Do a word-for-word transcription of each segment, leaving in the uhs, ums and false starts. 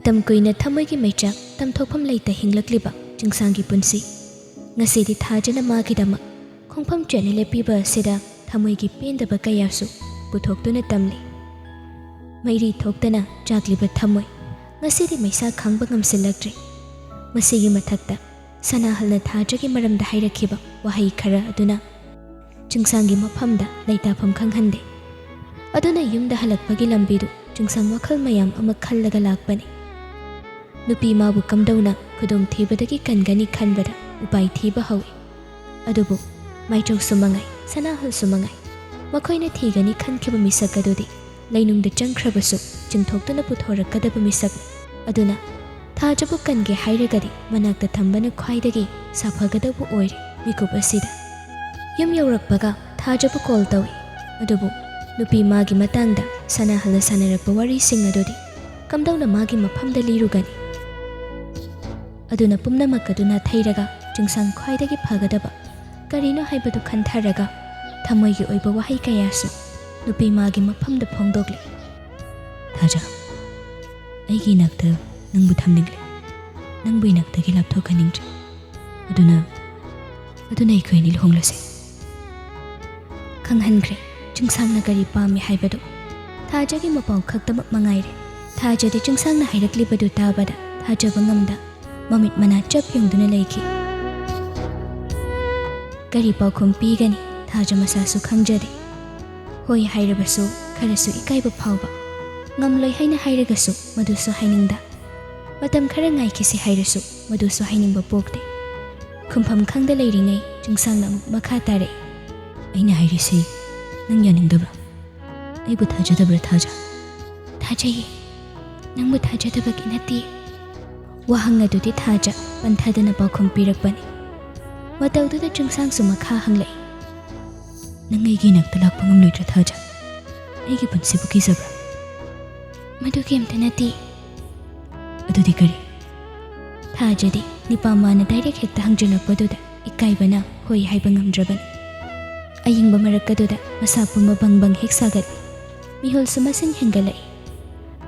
ꯃꯇꯝ ꯀꯨꯏꯅ ꯊꯃꯣꯏꯒꯤ ꯃꯩꯆꯥꯛ ꯇꯝꯊꯣꯛꯐꯝ ꯂꯩꯇ ꯍꯤꯡꯂꯛꯂꯤꯕ ꯆꯤꯡꯁꯥꯡꯒꯤ ꯄꯨꯟꯁꯤ꯫ ꯉꯁꯤꯗꯤ ꯊꯥꯖꯅ ꯃꯥꯒꯤꯗꯃꯛ ꯈꯣꯡꯐꯝ ꯆꯦꯠꯅ ꯂꯦꯞꯄꯤꯕ ꯑꯁꯤꯗ ꯊꯃꯣꯏꯒꯤ ꯄꯦꯟꯗꯕ ꯀꯌꯥꯁꯨ ꯄꯨꯊꯣꯛꯇꯨꯅ ꯇꯝꯂꯤ꯫ ꯃꯩꯔꯤ ꯊꯣꯛꯇꯅ ꯆꯥꯛꯂꯤꯕ ꯊꯃꯣꯏ ꯉꯁꯤꯗꯤ ꯃꯩꯁꯥ ꯈꯥꯡꯕ ꯉꯝꯁꯤꯜꯂꯛꯇ꯭ꯔꯦ꯫ ꯃꯁꯤꯒꯤ ꯃꯊꯛꯇ ꯁꯅꯥꯍꯜꯅ ꯊꯥꯖꯒꯤ ꯃꯔꯝꯗ ꯍꯥꯏꯔꯛꯈꯤꯕ ꯋꯥꯍꯩ ꯈꯔ ꯑꯗꯨꯅ ꯆꯤꯡꯁꯥꯡꯒꯤ ꯃꯐꯝꯗ ꯂꯩꯇꯥꯐꯝ ꯈꯪꯍꯟꯗꯦ꯫ ꯑꯗꯨꯅ ꯌꯨꯝꯗ ꯍꯜꯂꯛꯄꯒꯤ ꯂꯝꯕꯤꯗꯨ ꯆꯤꯡꯁꯥꯡ ꯋꯥꯈꯜ ꯃꯌꯥꯝ ꯑꯃ ꯈꯜꯂꯒ ꯂꯥꯛꯄꯅꯤ꯫ ꯅꯨꯄꯤ ꯃꯥꯕꯨ ꯀꯝꯗꯧꯅ ꯈꯨꯗꯣꯡꯊꯤꯕꯗꯒꯤ ꯀꯟꯒꯅꯤ ꯈꯟꯕꯗ ꯎꯄꯥꯏ ꯊꯤꯕ ꯍꯧꯏ꯫ ꯑꯗꯨꯕꯨ ꯃꯥꯏꯆꯧꯁꯨ ꯃꯉꯥꯏ, ꯁꯅꯥꯍꯜꯁꯨ ꯃꯉꯥꯏ, ꯃꯈꯣꯏꯅ ꯊꯤꯒꯅꯤ ꯈꯟꯈꯤꯕ ꯃꯤꯁꯛ ꯑꯗꯨꯗꯤ ꯂꯩꯅꯨꯡꯗ ꯆꯪꯈ꯭ꯔꯕꯁꯨ ꯆꯤꯡꯊꯣꯛꯇꯨꯅ ꯄꯨꯊꯣꯔꯛꯀꯗꯕ ꯃꯤꯁꯛꯅꯤ꯫ ꯑꯗꯨꯅ ꯊꯥꯖꯕꯨ ꯀꯟꯒꯦ ꯍꯥꯏꯔꯒꯗꯤ ꯃꯅꯥꯛꯇ ꯊꯝꯕꯅ ꯈ꯭ꯋꯥꯏꯗꯒꯤ ꯁꯥꯐꯒꯗꯧꯕ ꯑꯣꯏꯔꯦ ꯃꯤꯀꯨꯞ ꯑꯁꯤꯗ꯫ ꯌꯨꯝ ꯌꯧꯔꯛꯄꯒ ꯊꯥꯖꯕꯨ ꯀꯣꯜ ꯇꯧꯏ꯫ ꯑꯗꯨꯕꯨ ꯅꯨꯄꯤ ꯃꯥꯒꯤ ꯃꯇꯥꯡꯗ ꯁꯅꯥꯍꯜꯅ ꯁꯥꯟꯅꯔꯛꯄ ꯋꯥꯔꯤꯁꯤꯡ ꯑꯗꯨꯗꯤ ꯀꯝꯗꯧꯅ ꯃꯥꯒꯤ ꯃꯐꯝꯗ ꯂꯤꯔꯨꯒꯅꯤ? ꯑꯗꯨꯅ ꯄꯨꯝꯅꯃꯛ ꯑꯗꯨ ꯅꯥꯊꯩꯔꯒ ꯆꯤꯡꯁꯥꯡ ꯈ꯭ꯋꯥꯏꯗꯒꯤ ꯐꯒꯗꯕ ꯀꯔꯤꯅꯣ ꯍꯥꯏꯕꯗꯨ ꯈꯟꯊꯔꯒ ꯊꯃꯣꯏꯒꯤ ꯑꯣꯏꯕ ꯋꯥꯍꯩ ꯀꯌꯥꯁꯨ ꯅꯨꯄꯤ ꯃꯥꯒꯤ ꯃꯐꯝꯗ ꯐꯣꯡꯗꯣꯛꯂꯤ꯫ ꯊꯥꯖ, ꯑꯩꯒꯤ ꯏꯅꯥꯛꯇ ꯅꯪꯕꯨ ꯊꯝꯅꯤꯡꯂꯦ꯫ ꯅꯪꯕꯨ ꯏꯅꯥꯛꯇꯒꯤ ꯂꯥꯞꯊꯣꯛꯍꯟꯅꯤꯡꯗ꯭ꯔꯦ꯫ ꯑꯗꯨꯅ, ꯑꯗꯨꯅ ꯑꯩꯈꯣꯏ ꯑꯅꯤ ꯂꯨꯍꯣꯡꯂꯁꯦ꯫ ꯈꯪꯍꯟꯈ꯭ꯔꯦ ꯆꯤꯡꯁꯥꯡꯅ ꯀꯔꯤ ꯄꯥꯝꯃꯤ ꯍꯥꯏꯕꯗꯨ꯫ ꯊꯥꯖꯒꯤ ꯃꯄꯥꯎ ꯈꯛꯇꯃꯛ ꯃꯉꯥꯏꯔꯦ꯫ ꯊꯥꯖꯗꯤ ꯆꯤꯡꯁꯥꯡꯅ ꯍꯥꯏꯔꯛꯂꯤꯕꯗꯨ ꯇꯥꯕꯗ ꯊꯥꯖꯕ ꯉꯝꯗ ꯃꯃꯤꯠ ꯃꯅꯥ ꯆꯞ ꯌꯨꯡꯗꯨꯅ ꯂꯩꯈꯤ꯫ ꯀꯔꯤ ꯄꯥꯎꯈꯨꯝ ꯄꯤꯒꯅꯤ ꯊꯥꯖ ꯃꯁꯥꯁꯨ ꯈꯪꯖꯗꯦ꯫ ꯍꯣꯏ ꯍꯥꯏꯔꯕꯁꯨ ꯈꯔꯁꯨ ꯏꯀꯥꯏꯕ ꯐꯥꯎꯕ, ꯉꯝꯂꯣꯏ ꯍꯥꯏꯅ ꯍꯥꯏꯔꯒꯁꯨ ꯃꯗꯨꯁꯨ ꯍꯥꯏꯅꯤꯡꯗ, ꯃꯇꯝ ꯈꯔ ꯉꯥꯏꯈꯤꯁꯤ ꯍꯥꯏꯔꯁꯨ ꯃꯗꯨꯁꯨ ꯍꯥꯏꯅꯤꯡꯕ ꯄꯣꯛꯇꯦ꯫ ꯈꯨꯝꯐꯝ ꯈꯪꯗ ꯂꯩꯔꯤꯉꯩ ꯆꯤꯡꯁꯥꯡꯅ ꯑꯃꯨꯛ ꯃꯈꯥ ꯇꯥꯔꯛꯏ꯫ ꯑꯩꯅ ꯍꯥꯏꯔꯤꯁꯤ ꯅꯪ ꯌꯥꯅꯤꯡꯗꯕ꯭ꯔꯥ? ꯑꯩꯕꯨ ꯊꯥꯖꯗꯕ꯭ꯔꯥ ꯊꯥꯖ? ꯊꯥꯖꯩꯌꯦ꯫ ꯅꯪꯕꯨ ꯊꯥꯖꯗꯕꯒꯤ ꯅꯠꯇꯦ꯫ ꯋꯥꯍꯪ ꯑꯗꯨꯗꯤ ꯊꯥꯖ ꯄꯟꯊꯗꯅ ꯄꯥꯎꯈꯨꯝ ꯄꯤꯔꯛꯄꯅꯤ꯫ ꯃꯇꯧꯗꯨꯗ ꯆꯤꯡꯁꯥꯡꯁꯨ ꯃꯈꯥ ꯍꯪꯂꯛꯏ꯫ ꯅꯪ ꯑꯩꯒꯤ ꯏꯅꯥꯛꯇ ꯂꯥꯛꯄ ꯉꯝꯂꯣꯏꯗ꯭ꯔꯥ ꯊꯥꯖ? ꯑꯩꯒꯤ ꯄꯨꯟꯁꯤꯕꯨ ꯀꯤꯖꯕ꯭ꯔꯥ? ꯃꯗꯨꯒꯤ ꯑꯝꯇ ꯅꯠꯇꯦ꯫ ꯑꯗꯨꯗꯤ ꯀꯔꯤ? ꯊꯥꯖꯗꯤ ꯅꯤꯄꯥ ꯃꯥꯅ ꯗꯥꯏꯔꯦꯛ ꯍꯦꯛꯇ ꯍꯪꯖꯤꯜꯂꯛꯄꯗꯨꯗ ꯏꯀꯥꯏꯕꯅ ꯍꯣꯏ ꯍꯥꯏꯕ ꯉꯝꯗ꯭ꯔꯕꯅꯤ꯫ ꯑꯌꯤꯡꯕ ꯃꯔꯛ ꯑꯗꯨꯗ ꯃꯁꯥ ꯄꯨꯝꯕ ꯕꯪ ꯕꯪ ꯍꯦꯛ ꯁꯥꯒꯠꯂꯤ꯫ ꯃꯤꯍꯨꯜꯁꯨ ꯃꯁꯤꯡ ꯍꯦꯟꯒꯠꯂꯛꯏ꯫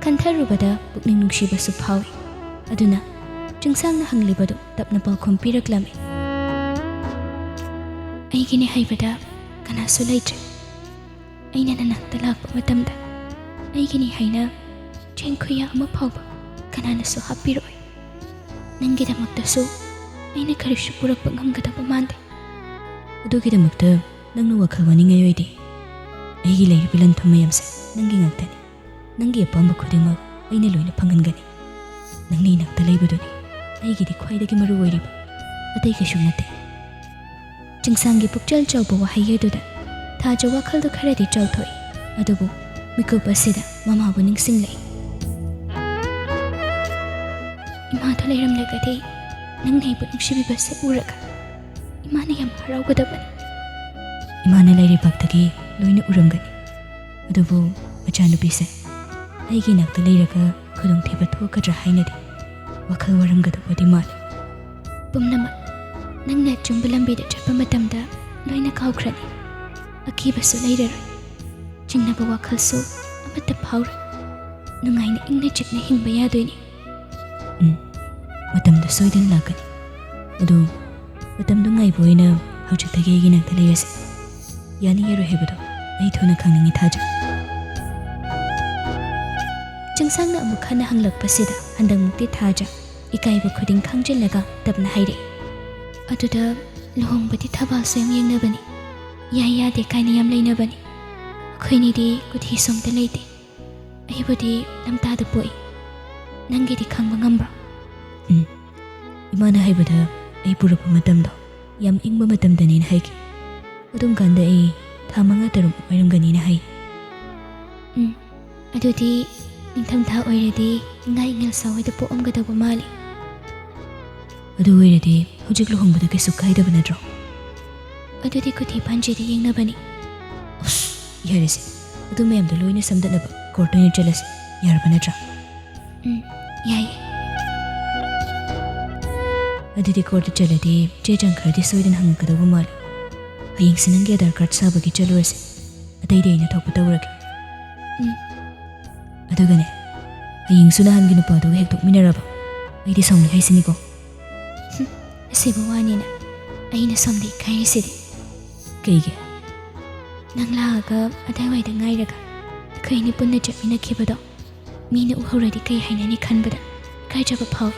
ꯈꯟꯊꯔꯨꯕꯗ ꯄꯨꯛꯅꯤꯡ ꯅꯨꯡꯁꯤꯕꯁꯨ ꯐꯥꯎꯏ꯫ ꯑꯗꯨꯅ ꯆꯤꯡꯁꯥꯡꯅ ꯍꯪꯂꯤꯕꯗꯨ ꯇꯞꯅ ꯄꯥꯎꯈꯨꯝ ꯄꯤꯔꯛꯂꯝꯃꯤ꯫ "ꯑꯩꯒꯤꯅꯤ ꯍꯥꯏꯕꯗ ꯀꯅꯥꯁꯨ ꯂꯩꯇ꯭ꯔꯦ꯫ ꯑꯩꯅ ꯅꯅꯥꯛꯇ ꯂꯥꯛꯄ ꯃꯇꯝꯗ ꯑꯩꯒꯤꯅꯤ ꯍꯥꯏꯅ ꯆꯦꯡ ꯈꯨꯌꯥ ꯑꯃ ꯐꯥꯎꯕ ꯀꯅꯥꯅꯁꯨ ꯍꯥꯞꯄꯤꯔꯛꯑꯣꯏ꯫ ꯅꯪꯒꯤꯗꯃꯛꯇꯁꯨ ꯑꯩꯅ ꯀꯔꯤꯁꯨ ꯄꯨꯔꯛꯄ ꯉꯝꯒꯗꯕ ꯃꯥꯟꯗꯦ꯫ ꯑꯗꯨꯒꯤꯗꯃꯛꯇ ꯅꯪꯅ ꯋꯥꯈꯜ ꯋꯥꯅꯤꯡꯉꯥꯏ ꯑꯣꯏꯗꯦ꯫ ꯑꯩꯒꯤ ꯂꯩꯔꯤꯕ ꯂꯟ ꯊꯨꯝ ꯃꯌꯥꯝꯁꯦ ꯅꯪꯒꯤ ꯉꯥꯛꯇꯅꯤ꯫ ꯅꯪꯒꯤ ꯑꯄꯥꯝꯕ ꯈꯨꯗꯤꯡꯃꯛ ꯑꯩꯅ ꯂꯣꯏꯅ ꯐꯪꯍꯟꯒꯅꯤ꯫ ꯅꯪꯅ ꯏꯅꯥꯛꯇ ꯂꯩꯕꯗꯨꯅꯤ ꯑꯩꯒꯤꯗꯤ ꯈ꯭ꯋꯥꯏꯗꯒꯤ ꯃꯔꯨ ꯑꯣꯏꯔꯤꯕ, ꯑꯇꯩ ꯀꯩꯁꯨ ꯅꯠꯇꯦ꯫" ꯆꯤꯡꯁꯥꯡꯒꯤ ꯄꯨꯛꯆꯦꯜ ꯆꯥꯎꯕ ꯋꯥꯍꯩ ꯑꯗꯨꯗ ꯊꯥꯖ ꯋꯥꯈꯜꯗꯣ ꯈꯔꯗꯤ ꯆꯥꯎꯊꯣꯛꯏ꯫ ꯑꯗꯨꯕꯨ ꯃꯤꯀꯨꯞ ꯑꯁꯤꯗ ꯃꯃꯥꯕꯨ ꯅꯤꯡꯁꯤꯡꯂꯛꯏ꯫ "ꯏꯃꯥꯗꯣ ꯂꯩꯔꯝꯂꯒꯗꯤ ꯅꯪꯅ ꯑꯩꯕꯨ ꯅꯨꯡꯁꯤꯕꯤꯕꯁꯦ ꯎꯔꯒ ꯏꯃꯥꯅ ꯌꯥꯝ ꯍꯔꯥꯎꯒꯗꯕꯅꯤ꯫" "ꯏꯃꯥꯅ ꯂꯩꯔꯤꯕꯥꯛꯇꯒꯤ ꯂꯣꯏꯅ ꯎꯔꯝꯒꯅꯤ꯫ ꯑꯗꯨꯕꯨ ꯃꯆꯥꯅꯨꯄꯤꯁꯦ ꯑꯩꯒꯤ ꯏꯅꯥꯛꯇ ꯂꯩꯔꯒ ꯈꯨꯗꯣꯡꯊꯤꯕ ꯊꯣꯛꯀꯗ꯭ꯔꯥ ꯍꯥꯏꯅꯗꯤ ꯋꯥꯈꯜ ꯋꯥꯔꯝꯒꯗꯕꯗꯤ ꯃꯥꯜꯂꯤ꯫" "ꯄꯨꯝꯅꯃꯛ ꯅꯪꯅ ꯑꯆꯨꯝꯕ ꯂꯝꯕꯤꯗ ꯆꯠꯄ ꯃꯇꯝꯗ ꯂꯣꯏꯅ ꯀꯥꯎꯈ꯭ꯔꯅꯤ꯫ ꯑꯀꯤꯕꯁꯨ ꯂꯩꯔꯔꯣꯏ꯫ ꯆꯤꯡꯅꯕ ꯋꯥꯈꯜꯁꯨ ꯑꯃꯠꯇ ꯐꯥꯎꯔꯣꯏ꯫ ꯅꯨꯡꯉꯥꯏꯅ ꯏꯪꯅ ꯆꯤꯛꯅ ꯍꯤꯡꯕ ꯌꯥꯗꯣꯏꯅꯤ꯫" "ꯎꯝ, ꯃꯇꯝꯗꯨ ꯁꯣꯏꯗꯅ ꯂꯥꯛꯀꯅꯤ꯫ ꯑꯗꯨ ꯃꯇꯝꯗꯨ ꯉꯥꯏꯕ ꯑꯣꯏꯅ ꯍꯧꯖꯤꯛꯇꯒꯤ ꯑꯩꯒꯤ ꯅꯥꯛꯇ ꯂꯩꯔꯁꯤ꯫ ꯌꯥꯅꯤ ꯌꯥꯔꯣꯏ ꯍꯥꯏꯕꯗꯣ ꯑꯩ ꯊꯨꯅ ꯈꯪꯅꯤꯡꯉꯤ, ꯊꯥꯖ꯫" ꯆꯤꯡꯁꯥꯡꯅ ꯑꯃꯨꯛ ꯍꯟꯅ ꯍꯪꯂꯛꯄꯁꯤꯗ ꯍꯟꯗꯛꯃꯨꯛꯇꯤ ꯊꯥꯖ ꯏꯀꯥꯏꯕ ꯈꯨꯗꯤꯡ ꯈꯪꯖꯤꯜꯂꯒ ꯇꯞꯅ ꯍꯥꯏꯔꯛꯏ꯫ "ꯑꯗꯨꯗ ꯂꯨꯍꯣꯡꯕꯗꯤ ꯊꯕꯥꯜꯁꯨ ꯌꯥꯝ ꯌꯦꯡꯅꯕꯅꯤ꯫ ꯌꯥꯏ ꯌꯥꯗꯦ ꯀꯥꯏꯅ ꯌꯥꯝ ꯂꯩꯅꯕꯅꯤ꯫ ꯑꯩꯈꯣꯏꯅꯤꯗꯤ ꯀꯨꯊꯤꯁꯨ ꯑꯝꯇ ꯂꯩꯇꯦ꯫ ꯑꯩꯕꯨꯗꯤ ꯂꯝꯇꯥꯗ ꯄꯣꯛꯏ꯫ ꯅꯪꯒꯤꯗꯤ ꯈꯪꯕ ꯉꯝꯕ꯭ꯔꯣ?" "ꯎꯝ, ꯏꯃꯥꯅ ꯍꯥꯏꯕꯗ ꯑꯩ ꯄꯨꯔꯛꯄ ꯃꯇꯝꯗꯣ ꯌꯥꯝ ꯏꯪꯕ ꯃꯇꯝꯗꯅꯦꯅ ꯍꯥꯏꯈꯤ꯫ ꯑꯗꯨꯝ ꯀꯥꯟꯗ ꯑꯩ ꯊꯥ ꯃꯉꯥ ꯇꯔꯨꯛ ꯑꯣꯏꯔꯝꯒꯅꯤꯅ ꯍꯥꯏ꯫" "ꯎꯝ, ꯑꯗꯨꯗꯤ ꯅꯤꯡꯊꯝꯊꯥ ꯑꯣꯏꯔꯗꯤ ꯏꯉꯥ ꯏꯉꯦꯜ ꯁꯥꯋꯥꯏꯗ ꯄꯣꯛꯑꯝꯒꯗꯧꯕ ꯃꯥꯜꯂꯤ꯫" "ꯑꯗꯨ ꯑꯣꯏꯔꯗꯤ ꯍꯧꯖꯤꯛ ꯂꯨꯍꯣꯡꯕꯗ ꯀꯩꯁꯨ ꯀꯥꯏꯗꯕ ꯅꯠꯇ꯭ꯔꯣ?" "ꯑꯗꯨꯗꯤ ꯀꯨꯊꯤ ꯄꯥꯟꯖꯤꯗ ꯌꯦꯡꯅꯕꯅꯤ꯫" "ꯑꯁ, ꯌꯥꯔꯦꯁꯦ, ꯑꯗꯨ ꯃꯌꯥꯝꯗꯣ ꯂꯣꯏꯅ ꯁꯝꯗꯠꯅꯕ ꯀꯣꯔꯠꯇ ꯑꯣꯏꯅ ꯆꯠꯂꯁꯤ, ꯌꯥꯔꯕ ꯅꯠꯇ꯭ꯔꯥ?" "ꯎꯝ, ꯌꯥꯏꯌꯦ꯫" "ꯑꯗꯨꯗꯤ ꯀꯣꯔꯠꯇ ꯆꯠꯂꯗꯤ ꯆꯦ ꯆꯥꯡ ꯈꯔꯗꯤ ꯁꯣꯏꯗꯅ ꯍꯪꯉꯛꯀꯗꯧꯕ ꯃꯥꯜꯂꯤ꯫ ꯍꯌꯦꯡꯁꯦ ꯅꯪꯒꯤ ꯑꯙꯥꯔ ꯀꯥꯔꯗ ꯁꯥꯕꯒꯤ ꯆꯠꯂꯨꯔꯁꯦ, ꯑꯇꯩꯗꯤ ꯑꯩꯅ ꯊꯣꯛꯄ ꯇꯧꯔꯒꯦ꯫" "ꯎꯝ꯫" "ꯑꯗꯨꯒꯅꯦ, ꯍꯌꯦꯡꯁꯨ ꯅꯍꯥꯟꯒꯤ ꯅꯨꯄꯥꯗꯨꯒ ꯍꯦꯛ ꯊꯣꯛꯃꯤꯟꯅꯔꯕ? ꯑꯩꯗꯤ ꯁꯥꯎꯅꯤ ꯍꯥꯏꯁꯤꯅꯤꯀꯣ꯫ ꯍꯨꯝ, ꯑꯁꯤꯕꯨ ꯋꯥꯅꯤꯅ ꯑꯩꯅ ꯁꯣꯝꯗ ꯏꯀꯥꯏꯔꯤꯁꯤꯗꯤ꯫ ꯀꯩꯒꯤ? ꯅꯪ ꯂꯥꯛꯑꯒ ꯑꯗꯥꯏꯋꯥꯏꯗ ꯉꯥꯏꯔꯒ ꯑꯩꯈꯣꯏ ꯑꯅꯤ ꯄꯨꯟꯅ ꯆꯠꯃꯤꯟꯅꯈꯤꯕꯗꯣ ꯃꯤꯅ ꯎꯍꯧꯔꯗꯤ ꯀꯩ ꯍꯥꯏꯅꯅꯤ ꯈꯟꯕꯗ ꯏꯀꯥꯏꯖꯕ ꯐꯥꯎꯏ꯫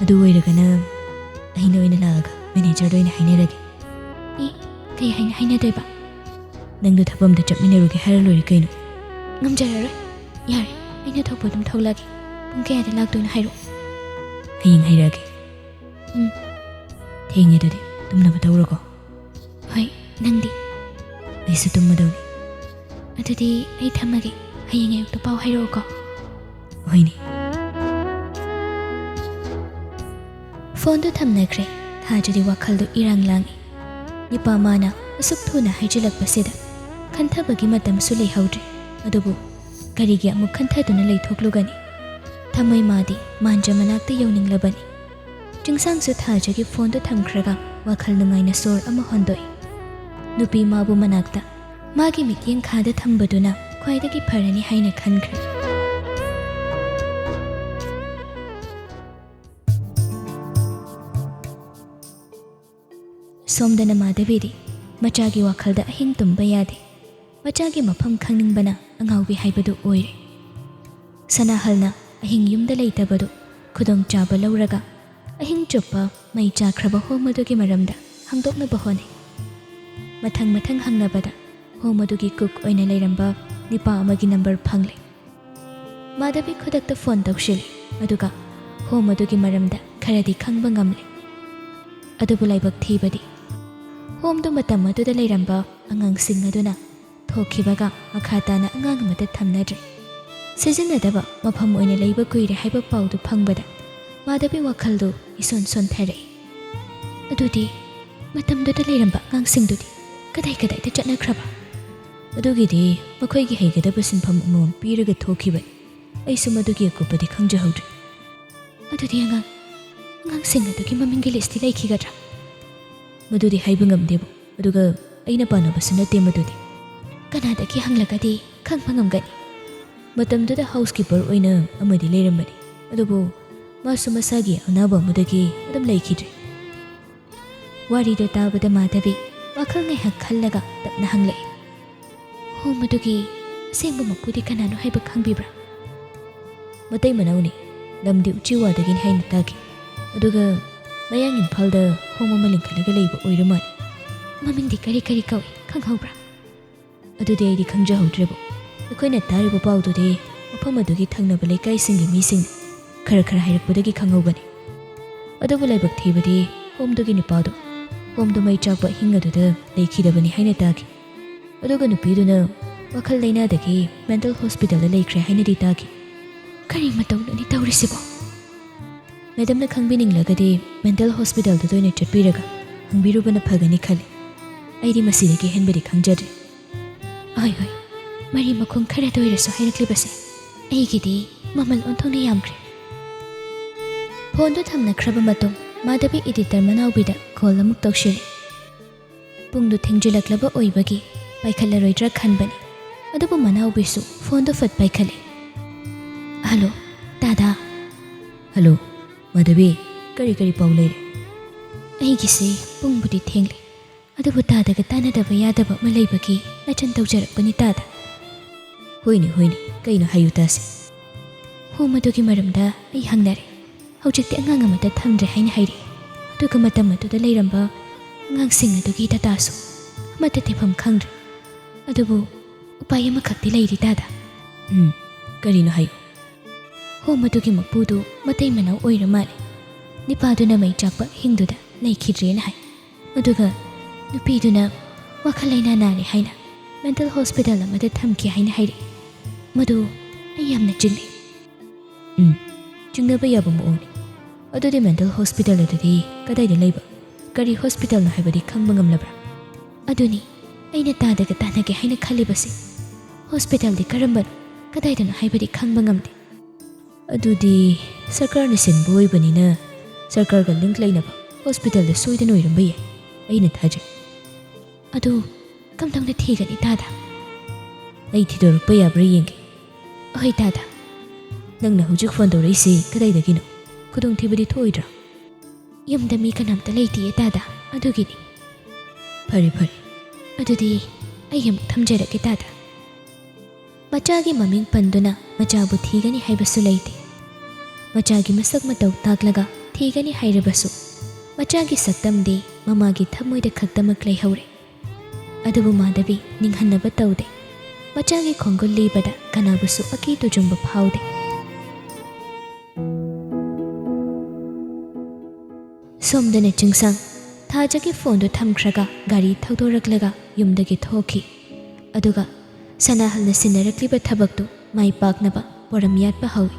ꯑꯗꯨ ꯑꯣꯏꯔꯒꯅ ꯑꯩꯅ ꯑꯣꯏꯅ ꯂꯥꯛꯑꯒ ꯃꯦꯅꯦꯖꯔꯗ ꯑꯣꯏꯅ ꯍꯥꯏꯅꯔꯒꯦ꯫ ꯑꯦ, ꯀꯩ ꯍꯥꯏꯅ ꯍꯥꯏꯅꯗꯣꯏꯕ? ꯅꯪꯗꯣ ꯊꯕꯛ ꯑꯝꯗ ꯆꯠꯃꯤꯟꯅꯔꯨꯒꯦ ꯍꯥꯏꯔ ꯂꯣꯏꯔꯦ ꯀꯩꯅꯣ꯫ ꯉꯝꯖꯔꯔꯣꯏ꯫ ꯌꯥꯔꯦ, ꯑꯩꯅ ꯊꯣꯛꯄ ꯑꯗꯨꯝ ꯊꯣꯛꯂꯛꯑꯒꯦ꯫ ꯄꯨꯡ ꯀꯌꯥꯗ ꯂꯥꯛꯇꯣꯏꯅꯣ ꯍꯥꯏꯔꯛꯑꯣ꯫ ꯍꯌꯦꯡ ꯍꯥꯏꯔꯛꯑꯒꯦ꯫ ꯎꯝ꯫ ꯊꯦꯡꯉꯦ ꯑꯗꯨꯗꯤ, ꯇꯨꯝꯅꯕ ꯇꯧꯔꯣꯀꯣ꯫ ꯍꯣꯏ, ꯅꯪꯗꯤ? ꯑꯩꯁꯨ ꯇꯨꯝꯃꯗꯧꯅꯤ꯫ ꯑꯗꯨꯗꯤ ꯑꯩ ꯊꯝꯃꯒꯦ, ꯍꯌꯦꯡ ꯑꯌꯨꯛꯇ ꯄꯥꯎ ꯍꯥꯏꯔꯛꯑꯣꯀꯣ꯫ ꯍꯣꯏꯅꯦ꯫ ꯐꯣꯟꯗꯨ ꯊꯝꯅꯈ꯭ꯔꯦ꯫ ꯊꯥꯖꯗꯤ ꯋꯥꯈꯜꯗꯨ ꯏꯔꯥꯡ ꯂꯥꯡꯏ꯫ ꯅꯤꯄꯥ ꯃꯥꯅ ꯑꯁꯨꯛ ꯊꯨꯅ ꯍꯥꯏꯖꯤꯜꯂꯛꯄꯁꯤꯗ ꯈꯟꯊꯕꯒꯤ ꯃꯇꯝꯁꯨ ꯂꯩꯍꯧꯗ꯭ꯔꯦ꯫ ꯑꯗꯨꯕꯨ ꯀꯔꯤꯒꯤ ꯑꯃꯨꯛ ꯈꯟꯊꯗꯨꯅ ꯂꯩꯊꯣꯛꯂꯨꯒꯅꯤ? ꯊꯃꯣꯏ ꯃꯥꯗꯤ ꯃꯥꯟꯖ ꯃꯅꯥꯛꯇ ꯌꯧꯅꯤꯡꯂꯕꯅꯤ꯫ ꯆꯤꯡꯁꯥꯡꯁꯨ ꯊꯥꯖꯒꯤ ꯐꯣꯟꯗꯨ ꯊꯝꯈ꯭ꯔꯒ ꯋꯥꯈꯜ ꯅꯨꯡꯉꯥꯏꯅ ꯁꯣꯔ ꯑꯃ ꯍꯣꯟꯗꯣꯛꯏ꯫ ꯅꯨꯄꯤ ꯃꯥꯕꯨ ꯃꯅꯥꯛꯇ ꯃꯥꯒꯤ ꯃꯤꯠꯌꯦꯡ ꯈꯥꯗ ꯊꯝꯕꯗꯨꯅ ꯈ꯭ꯋꯥꯏꯗꯒꯤ ꯐꯔꯅꯤ ꯍꯥꯏꯅ ꯈꯟꯈ꯭ꯔꯦ꯫ ꯁꯣꯝꯗꯅ ꯃꯥꯙꯕꯤꯗꯤ ꯃꯆꯥꯒꯤ ꯋꯥꯈꯜꯗ ꯑꯍꯤꯡ ꯇꯨꯝꯕ ꯌꯥꯗꯦ꯫ ꯃꯆꯥꯒꯤ ꯃꯐꯝ ꯈꯪꯅꯤꯡꯕꯅ ꯑꯉꯥꯎꯕꯤ ꯍꯥꯏꯕꯗꯨ ꯑꯣꯏꯔꯦ꯫ ꯁꯅꯥꯍꯜꯅ ꯑꯍꯤꯡ ꯌꯨꯝꯗ ꯂꯩꯇꯕꯗꯨ ꯈꯨꯗꯣꯡꯆꯥꯕ ꯂꯧꯔꯒ ꯑꯍꯤꯡ ꯆꯨꯞꯄ ꯃꯩ ꯆꯥꯛꯈ꯭ꯔꯕ ꯍꯣꯝ ꯑꯗꯨꯒꯤ ꯃꯔꯝꯗ ꯈꯪꯗꯣꯛꯅꯕ ꯍꯣꯠꯅꯩ꯫ ꯃꯊꯪ ꯃꯊꯪ ꯍꯪꯅꯕꯗ ꯍꯣꯝ ꯑꯗꯨꯒꯤ ꯀꯨꯛ ꯑꯣꯏꯅ ꯂꯩꯔꯝꯕ ꯅꯤꯄꯥ ꯑꯃꯒꯤ ꯅꯝꯕꯔ ꯐꯪꯂꯦ꯫ ꯃꯥꯙꯕꯤ ꯈꯨꯗꯛꯇ ꯐꯣꯟ ꯇꯧꯁꯤꯜꯂꯤ, ꯑꯗꯨꯒ ꯍꯣꯝ ꯑꯗꯨꯒꯤ ꯃꯔꯝꯗ ꯈꯔꯗꯤ ꯈꯪꯕ ꯉꯝꯂꯦ꯫ ꯑꯗꯨꯕꯨ ꯂꯥꯏꯕꯛ ꯊꯤꯕꯗꯤ ꯍꯣꯝꯗꯨ ꯃꯇꯝ ꯑꯗꯨꯗ ꯂꯩꯔꯝꯕ ꯑꯉꯥꯡꯁꯤꯡ ꯑꯗꯨꯅ ꯊꯣꯛꯈꯤꯕꯒ ꯃꯈꯥ ꯇꯥꯅ ꯑꯉꯥꯡ ꯑꯃꯠꯇ ꯊꯝꯅꯗ꯭ꯔꯦ꯫ ꯁꯤꯖꯤꯟꯅꯗꯕ ꯃꯐꯝ ꯑꯣꯏꯅ ꯂꯩꯕ ꯀꯨꯏꯔꯦ ꯍꯥꯏꯕ ꯄꯥꯎꯗꯨ ꯐꯪꯕꯗ ꯃꯥꯙꯕꯤ ꯋꯥꯈꯜꯗꯨ ꯏꯁꯣꯟ ꯁꯣꯟꯊꯔꯛꯏ꯫ ꯑꯗꯨꯗꯤ ꯃꯇꯝꯗꯨꯗ ꯂꯩꯔꯝꯕ ꯑꯉꯥꯡꯁꯤꯡꯗꯨꯗꯤ ꯀꯗꯥꯏ ꯀꯗꯥꯏꯗ ꯆꯠꯅꯈ꯭ꯔꯕ? ꯑꯗꯨꯒꯤꯗꯤ ꯃꯈꯣꯏꯒꯤ ꯍꯩꯒꯗꯕ ꯁꯤꯟꯐꯝ ꯑꯃꯃꯝ ꯄꯤꯔꯒ ꯊꯣꯛꯈꯤꯕꯅꯤ꯫ ꯑꯩꯁꯨ ꯃꯗꯨꯒꯤ ꯑꯀꯨꯞꯄꯗꯤ ꯈꯪꯖꯍꯧꯗ꯭ꯔꯦ꯫ ꯑꯗꯨꯗꯤ ꯑꯉꯥꯡ, ꯑꯉꯥꯡꯁꯤꯡ ꯑꯗꯨꯒꯤ ꯃꯃꯤꯡꯒꯤ ꯂꯤꯁꯇꯤ ꯂꯩꯈꯤꯒꯗ꯭ꯔꯥ? ꯃꯗꯨꯗꯤ ꯍꯥꯏꯕ ꯉꯝꯗꯦꯕꯨ꯫ ꯑꯗꯨꯒ ꯑꯩꯅ ꯄꯥꯅꯕꯁꯨ ꯅꯠꯇꯦ ꯃꯗꯨꯗꯤ꯫ ꯀꯅꯥꯗꯒꯤ ꯍꯪꯂꯒꯗꯤ ꯈꯪꯕ ꯉꯝꯒꯅꯤ꯫ ꯃꯇꯝꯗꯨꯗ ꯍꯥꯎꯁꯀꯤꯄꯔ ꯑꯣꯏꯅ ꯑꯃꯗꯤ ꯂꯩꯔꯝꯕꯅꯤ, ꯑꯗꯨꯕꯨ ꯃꯥꯁꯨ ꯃꯁꯥꯒꯤ ꯑꯅꯥꯕ ꯑꯃꯗꯒꯤ ꯑꯗꯨꯝ ꯂꯩꯈꯤꯗ꯭ꯔꯦ꯫ ꯋꯥꯔꯤꯗꯣ ꯇꯥꯕꯗ ꯃꯥꯙꯕꯤ ꯋꯥꯈꯜ ꯉꯥꯏꯍꯥꯛ ꯈꯜꯂꯒ ꯇꯞꯅ ꯍꯪꯂꯛꯏ, "ꯍꯣꯝ ꯑꯗꯨꯒꯤ ꯑꯁꯦꯡꯕ ꯃꯄꯨꯗꯤ ꯀꯅꯥꯅꯣ ꯍꯥꯏꯕ ꯈꯪꯕꯤꯕ꯭ꯔꯥ?" "ꯃꯇꯩ ꯃꯅꯥꯎꯅꯤ꯫ ꯂꯝꯗꯤ ꯎꯆꯤꯋꯥꯗꯒꯤꯅꯤ ꯍꯥꯏꯅ ꯇꯥꯈꯤ꯫ ꯑꯗꯨꯒ ꯃꯌꯥꯡ ꯏꯝꯐꯥꯜꯗ ꯍꯣꯝ ꯑꯃ ꯂꯤꯡꯈꯠꯂꯒ ꯂꯩꯕ ꯑꯣꯏꯔ ꯃꯥꯜꯂꯦ꯫ ꯃꯃꯤꯡꯗꯤ ꯀꯔꯤ ꯀꯔꯤ ꯀꯧꯏ, ꯈꯪꯍꯧꯕ꯭ꯔꯥ?" "ꯑꯗꯨꯗꯤ ꯑꯩꯗꯤ ꯈꯪꯖꯍꯧꯗ꯭ꯔꯦꯕꯨ꯫ ꯑꯩꯈꯣꯏꯅ ꯇꯥꯔꯤꯕ ꯄꯥꯎꯗꯨꯗꯤ ꯃꯐꯝ ꯑꯗꯨꯒꯤ ꯊꯪꯅꯕ ꯂꯩꯀꯥꯏꯁꯤꯡꯒꯤ ꯃꯤꯁꯤꯡ ꯈꯔ ꯈꯔ ꯍꯥꯏꯔꯛꯄꯗꯒꯤ ꯈꯪꯍꯧꯕꯅꯤ꯫ ꯑꯗꯨꯕꯨ ꯂꯥꯏꯕꯛ ꯊꯤꯕꯗꯤ ꯍꯣꯝꯗꯨꯒꯤ ꯅꯨꯄꯥꯗꯣ ꯍꯣꯝꯗꯨ ꯃꯩ ꯆꯥꯛꯄ ꯑꯍꯤꯡ ꯑꯗꯨꯗ ꯂꯩꯈꯤꯗꯕꯅꯤ ꯍꯥꯏꯅ ꯇꯥꯈꯤ꯫ ꯑꯗꯨꯒ ꯅꯨꯄꯤꯗꯨꯅ ꯋꯥꯈꯜ ꯂꯩꯅꯥꯗꯒꯤ ꯃꯦꯟꯇꯜ ꯍꯣꯁꯄꯤꯇꯥꯜꯗ ꯂꯩꯈ꯭ꯔꯦ ꯍꯥꯏꯅꯗꯤ ꯇꯥꯈꯤ꯫ ꯀꯔꯤ ꯃꯇꯧꯅꯣꯅꯦ ꯇꯧꯔꯤꯁꯤꯕꯣ?" "ꯃꯦꯗꯝꯅ ꯈꯪꯕꯤꯅꯤꯡꯂꯒꯗꯤ ꯃꯦꯟꯇꯜ ꯍꯣꯁꯄꯤꯇꯥꯜꯗꯨꯗ ꯑꯣꯏꯅ ꯆꯠꯄꯤꯔꯒ ꯍꯪꯕꯤꯔꯨꯕꯅ ꯐꯒꯅꯤ ꯈꯜꯂꯤ꯫ ꯑꯩꯗꯤ ꯃꯁꯤꯗꯒꯤ ꯍꯦꯟꯕꯗꯤ ꯈꯪꯖꯗ꯭ꯔꯦ꯫" "ꯍꯣꯏ, ꯍꯣꯏ, ꯃꯔꯤ ꯃꯈꯣꯡ ꯈꯔꯗ ꯑꯣꯏꯔꯁꯨ ꯍꯥꯏꯔꯛꯂꯤꯕꯁꯦ ꯑꯩꯒꯤꯗꯤ ꯃꯃꯜ ꯑꯣꯟꯊꯣꯛꯅ ꯌꯥꯝꯈ꯭ꯔꯦ꯫" ꯐꯣꯟꯗꯨ ꯊꯝꯅꯈ꯭ꯔꯕ ꯃꯇꯨꯡ ꯃꯥꯙꯕꯤ ꯏꯗꯤꯇꯔ ꯃꯅꯥꯎꯕꯤꯗ ꯀꯣꯜ ꯑꯃꯨꯛ ꯇꯧꯁꯤꯜꯂꯤ꯫ ꯄꯨꯡꯗꯨ ꯊꯦꯡꯖꯤꯜꯂꯛꯂꯕ ꯑꯣꯏꯕꯒꯤ ꯄꯥꯏꯈꯠꯂꯔꯣꯏꯗ꯭ꯔꯥ ꯈꯟꯕꯅꯤ, ꯑꯗꯨꯕꯨ ꯃꯅꯥꯎꯕꯤꯁꯨ ꯐꯣꯟꯗꯨ ꯐꯠ ꯄꯥꯏꯈꯠꯂꯦ꯫ "ꯍꯜꯂꯣ, ꯇꯥꯗꯥ꯫" "ꯍꯜꯂꯣ, ꯃꯥꯙꯕꯤ, ꯀꯔꯤ ꯀꯔꯤ ꯄꯥꯎ ꯂꯩꯔꯦ?" "ꯑꯩꯒꯤꯁꯦ ꯄꯨꯡꯕꯨꯗꯤ ꯊꯦꯡꯂꯦ, ꯑꯗꯨꯕꯨ ꯇꯥꯗꯒ ꯇꯥꯟꯅꯗꯕ ꯌꯥꯗꯕ ꯑꯃ ꯂꯩꯕꯒꯤ ꯅꯆꯟ ꯇꯧꯖꯔꯛꯄꯅꯤ ꯇꯥꯗ꯫" "ꯍꯣꯏꯅꯦ, ꯍꯣꯏꯅꯦ, ꯀꯩꯅꯣ ꯍꯥꯏꯌꯨ ꯇꯥꯁꯦ꯫" "ꯍꯣꯝ ꯑꯗꯨꯒꯤ ꯃꯔꯝꯗ ꯑꯩ ꯍꯪꯅꯔꯦ꯫ ꯍꯧꯖꯤꯛꯇꯤ ꯑꯉꯥꯡ ꯑꯃꯠꯇ ꯊꯝꯗ꯭ꯔꯦ ꯍꯥꯏꯅ ꯍꯥꯏꯔꯛꯏ꯫ ꯑꯗꯨꯒ ꯃꯇꯝ ꯑꯗꯨꯗ ꯂꯩꯔꯝꯕ ꯑꯉꯥꯡꯁꯤꯡ ꯑꯗꯨꯒꯤ ꯗꯇꯥꯁꯨ ꯑꯃꯠꯇ ꯊꯤꯐꯝ ꯈꯪꯗ꯭ꯔꯦ꯫ ꯑꯗꯨꯕꯨ ꯎꯄꯥꯏ ꯑꯃꯈꯛꯇꯤ ꯂꯩꯔꯤ ꯇꯥꯗ꯫" "ꯎꯝ, ꯀꯔꯤꯅꯣ ꯍꯥꯏꯌꯨ꯫" "ꯍꯣꯝ ꯑꯗꯨꯒꯤ ꯃꯄꯨꯗꯨ ꯃꯇꯩ ꯃꯅꯥꯎ ꯑꯣꯏꯔ ꯃꯥꯜꯂꯦ꯫ ꯅꯤꯄꯥꯗꯨꯅ ꯃꯩ ꯆꯥꯛꯄ ꯍꯤꯡꯗꯨꯗ ꯂꯩꯈꯤꯗ꯭ꯔꯦꯅ ꯍꯥꯏ꯫ ꯑꯗꯨꯒ ꯅꯨꯄꯤꯗꯨꯅ ꯋꯥꯈꯜ ꯂꯩꯅꯥ ꯅꯥꯔꯦ ꯍꯥꯏꯅ ꯃꯦꯟꯇꯜ ꯍꯣꯁꯄꯤꯇꯥꯜ ꯑꯃꯗ ꯊꯝꯈꯤ ꯍꯥꯏꯅ ꯍꯥꯏꯔꯛꯏ꯫ ꯃꯗꯨ ꯑꯩ ꯌꯥꯝꯅ ꯆꯤꯡꯅꯩ꯫" "ꯎꯝ, ꯆꯤꯡꯅꯕ ꯌꯥꯕ ꯃꯑꯣꯡꯅꯤ꯫ ꯑꯗꯨꯗꯤ ꯃꯦꯟꯇꯜ ꯍꯣꯁꯄꯤꯇꯥꯜ ꯑꯗꯨꯗꯤ ꯀꯗꯥꯏꯗ ꯂꯩꯕ, ꯀꯔꯤ ꯍꯣꯁꯄꯤꯇꯥꯜꯅꯣ ꯍꯥꯏꯕꯗꯤ ꯈꯪꯕ ꯉꯝꯂꯕ꯭ꯔꯥ?" "ꯑꯗꯨꯅꯤ ꯑꯩꯅ ꯇꯥꯗꯒ ꯇꯥꯟꯅꯒꯦ ꯍꯥꯏꯅ ꯈꯜꯂꯤꯕꯁꯦ꯫ ꯍꯣꯁꯄꯤꯇꯥꯜꯗꯤ ꯀꯔꯝꯕꯅꯣ, ꯀꯗꯥꯏꯗꯅꯣ ꯍꯥꯏꯕꯗꯤ ꯈꯪꯕ ꯉꯝꯗꯦ꯫" "ꯑꯗꯨꯗꯤ ꯁꯔꯀꯥꯔꯅ ꯁꯤꯟꯕ ꯑꯣꯏꯕꯅꯤꯅ ꯁꯔꯀꯥꯔꯒ ꯂꯤꯡꯛ ꯂꯩꯅꯕ ꯍꯣꯁꯄꯤꯇꯥꯜꯗ ꯁꯣꯏꯗꯅ ꯑꯣꯏꯔꯝꯕ ꯌꯥꯏ, ꯑꯩꯅ ꯊꯥꯖꯩ꯫" "ꯑꯗꯨ ꯀꯝꯗꯧꯅ ꯊꯤꯒꯅꯤ ꯇꯥꯗ?" ꯑꯩ ꯊꯤꯗꯣꯔꯛꯄ ꯌꯥꯕ꯭ꯔꯥ ꯌꯦꯡꯒꯦ꯫ ꯑꯍꯣꯏ ꯇꯥꯗ, ꯅꯪꯅ ꯍꯧꯖꯤꯛ ꯐꯣꯟ ꯇꯧꯔꯛꯏꯁꯤ ꯀꯗꯥꯏꯗꯒꯤꯅꯣ? ꯈꯨꯗꯣꯡꯊꯤꯕꯗꯤ ꯊꯣꯛꯑꯣꯏꯗ꯭ꯔꯥ? ꯌꯨꯝꯗ ꯃꯤ ꯀꯅꯥꯝꯇ ꯂꯩꯇꯤꯌꯦ ꯇꯥꯗ, ꯑꯗꯨꯒꯤꯅꯤ꯫ ꯐꯔꯦ ꯐꯔꯦ, ꯑꯗꯨꯗꯤ ꯑꯩ ꯑꯃꯨꯛ ꯊꯝꯖꯔꯒꯦ ꯇꯥꯗ꯫ ꯃꯆꯥꯒꯤ ꯃꯃꯤꯡ ꯄꯟꯗꯨꯅ ꯃꯆꯥꯕꯨ ꯊꯤꯒꯅꯤ ꯍꯥꯏꯕꯁꯨ ꯂꯩꯇꯦ꯫ ꯃꯆꯥꯒꯤ ꯃꯁꯛ ꯃꯇꯧ ꯇꯥꯛꯂꯒ ꯊꯤꯒꯅꯤ ꯍꯥꯏꯔꯕꯁꯨ, ꯃꯆꯥꯒꯤ ꯁꯛꯇꯝꯗꯤ ꯃꯃꯥꯒꯤ ꯊꯃꯣꯏꯗ ꯈꯛꯇꯃꯛ ꯂꯩꯍꯧꯔꯦ꯫ ꯑꯗꯨꯕꯨ ꯃꯥꯙꯕꯤ ꯅꯤꯡꯍꯟꯅꯕ ꯇꯧꯗꯦ꯫ ꯃꯆꯥꯒꯤ ꯈꯣꯡꯒꯨꯜ ꯂꯤꯕꯗ ꯀꯅꯥꯕꯨꯁꯨ ꯑꯀꯤ ꯇꯨꯖꯨꯡꯕ ꯐꯥꯎꯗꯦ꯫ ꯁꯣꯝꯗꯅ ꯆꯤꯡꯁꯥꯡ ꯊꯥꯖꯒꯤ ꯐꯣꯟꯗꯨ ꯊꯝꯈ꯭ꯔꯒ ꯒꯥꯔꯤ ꯊꯧꯗꯣꯔꯛꯂꯒ ꯌꯨꯝꯗꯒꯤ ꯊꯣꯛꯈꯤ꯫ ꯑꯗꯨꯒ ꯁꯅꯥꯍꯜꯅ ꯁꯤꯟꯅꯔꯛꯂꯤꯕ ꯊꯕꯛꯇꯨ ꯃꯥꯏ ꯄꯥꯛꯅꯕ ꯄꯣꯔꯝ ꯌꯥꯠꯄ ꯍꯧꯏ꯫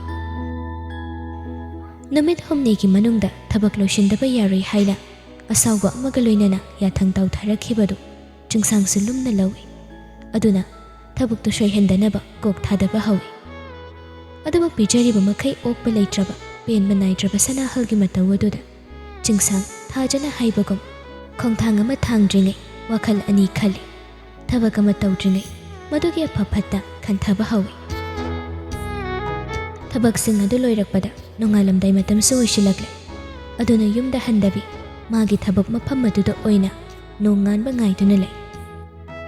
ꯅꯨꯃꯤꯠ ꯍꯨꯝꯅꯤꯒꯤ ꯃꯅꯨꯡꯗ ꯊꯕꯛ ꯂꯣꯏꯁꯤꯟꯗꯕ ꯌꯥꯔꯣꯏ ꯍꯥꯏꯅ ꯑꯁꯥꯎꯕ ꯑꯃꯒ ꯂꯣꯏꯅꯅ ꯌꯥꯊꯪ ꯇꯧꯊꯔꯛꯈꯤꯕꯗꯨ ꯆꯤꯡꯁꯥꯡꯁꯨ ꯂꯨꯝꯅ ꯂꯧꯏ꯫ ꯑꯗꯨꯅ ꯊꯕꯛꯇꯨ ꯁꯣꯏꯍꯟꯗꯅꯕ ꯀꯣꯛ ꯊꯥꯗꯕ ꯍꯧꯏ꯫ ꯑꯗꯨꯕꯨ ꯄꯤꯖꯔꯤꯕ ꯃꯈꯩ ꯑꯣꯛꯄ ꯂꯩꯇ꯭ꯔꯕ, ꯄꯦꯟꯕ ꯅꯥꯏꯗ꯭ꯔꯕ ꯁꯅꯥꯍꯜꯒꯤ ꯃꯇꯧ ꯑꯗꯨꯗ ꯆꯤꯡꯁꯥꯡ ꯊꯥꯖꯅ ꯍꯥꯏꯕꯒꯨꯝ ꯈꯣꯡꯊꯥꯡ ꯑꯃ ꯊꯥꯡꯗ꯭ꯔꯤꯉꯩ ꯋꯥꯈꯜ ꯑꯅꯤ ꯈꯜꯂꯤ꯫ ꯊꯕꯛ ꯑꯃ ꯇꯧꯗ꯭ꯔꯤꯉꯩ ꯃꯗꯨꯒꯤ ꯑꯐ ꯐꯠꯇ ꯈꯟꯊꯕ ꯍꯧꯏ꯫ ꯊꯕꯛꯁꯤꯡ ꯑꯗꯨ ꯂꯣꯏꯔꯛꯄꯗ ꯅꯣꯡꯉꯥꯜꯂꯝꯗꯥꯏ ꯃꯇꯝꯁꯨ ꯑꯣꯏꯁꯤꯜꯂꯛꯂꯦ꯫ ꯑꯗꯨꯅ ꯌꯨꯝꯗ ꯍꯟꯗꯕꯤ, ꯃꯥꯒꯤ ꯊꯕꯛ ꯃꯐꯝ ꯑꯗꯨꯗ ꯑꯣꯏꯅ ꯅꯣꯡ ꯉꯥꯟꯕ ꯉꯥꯏꯗꯨꯅ ꯂꯩ꯫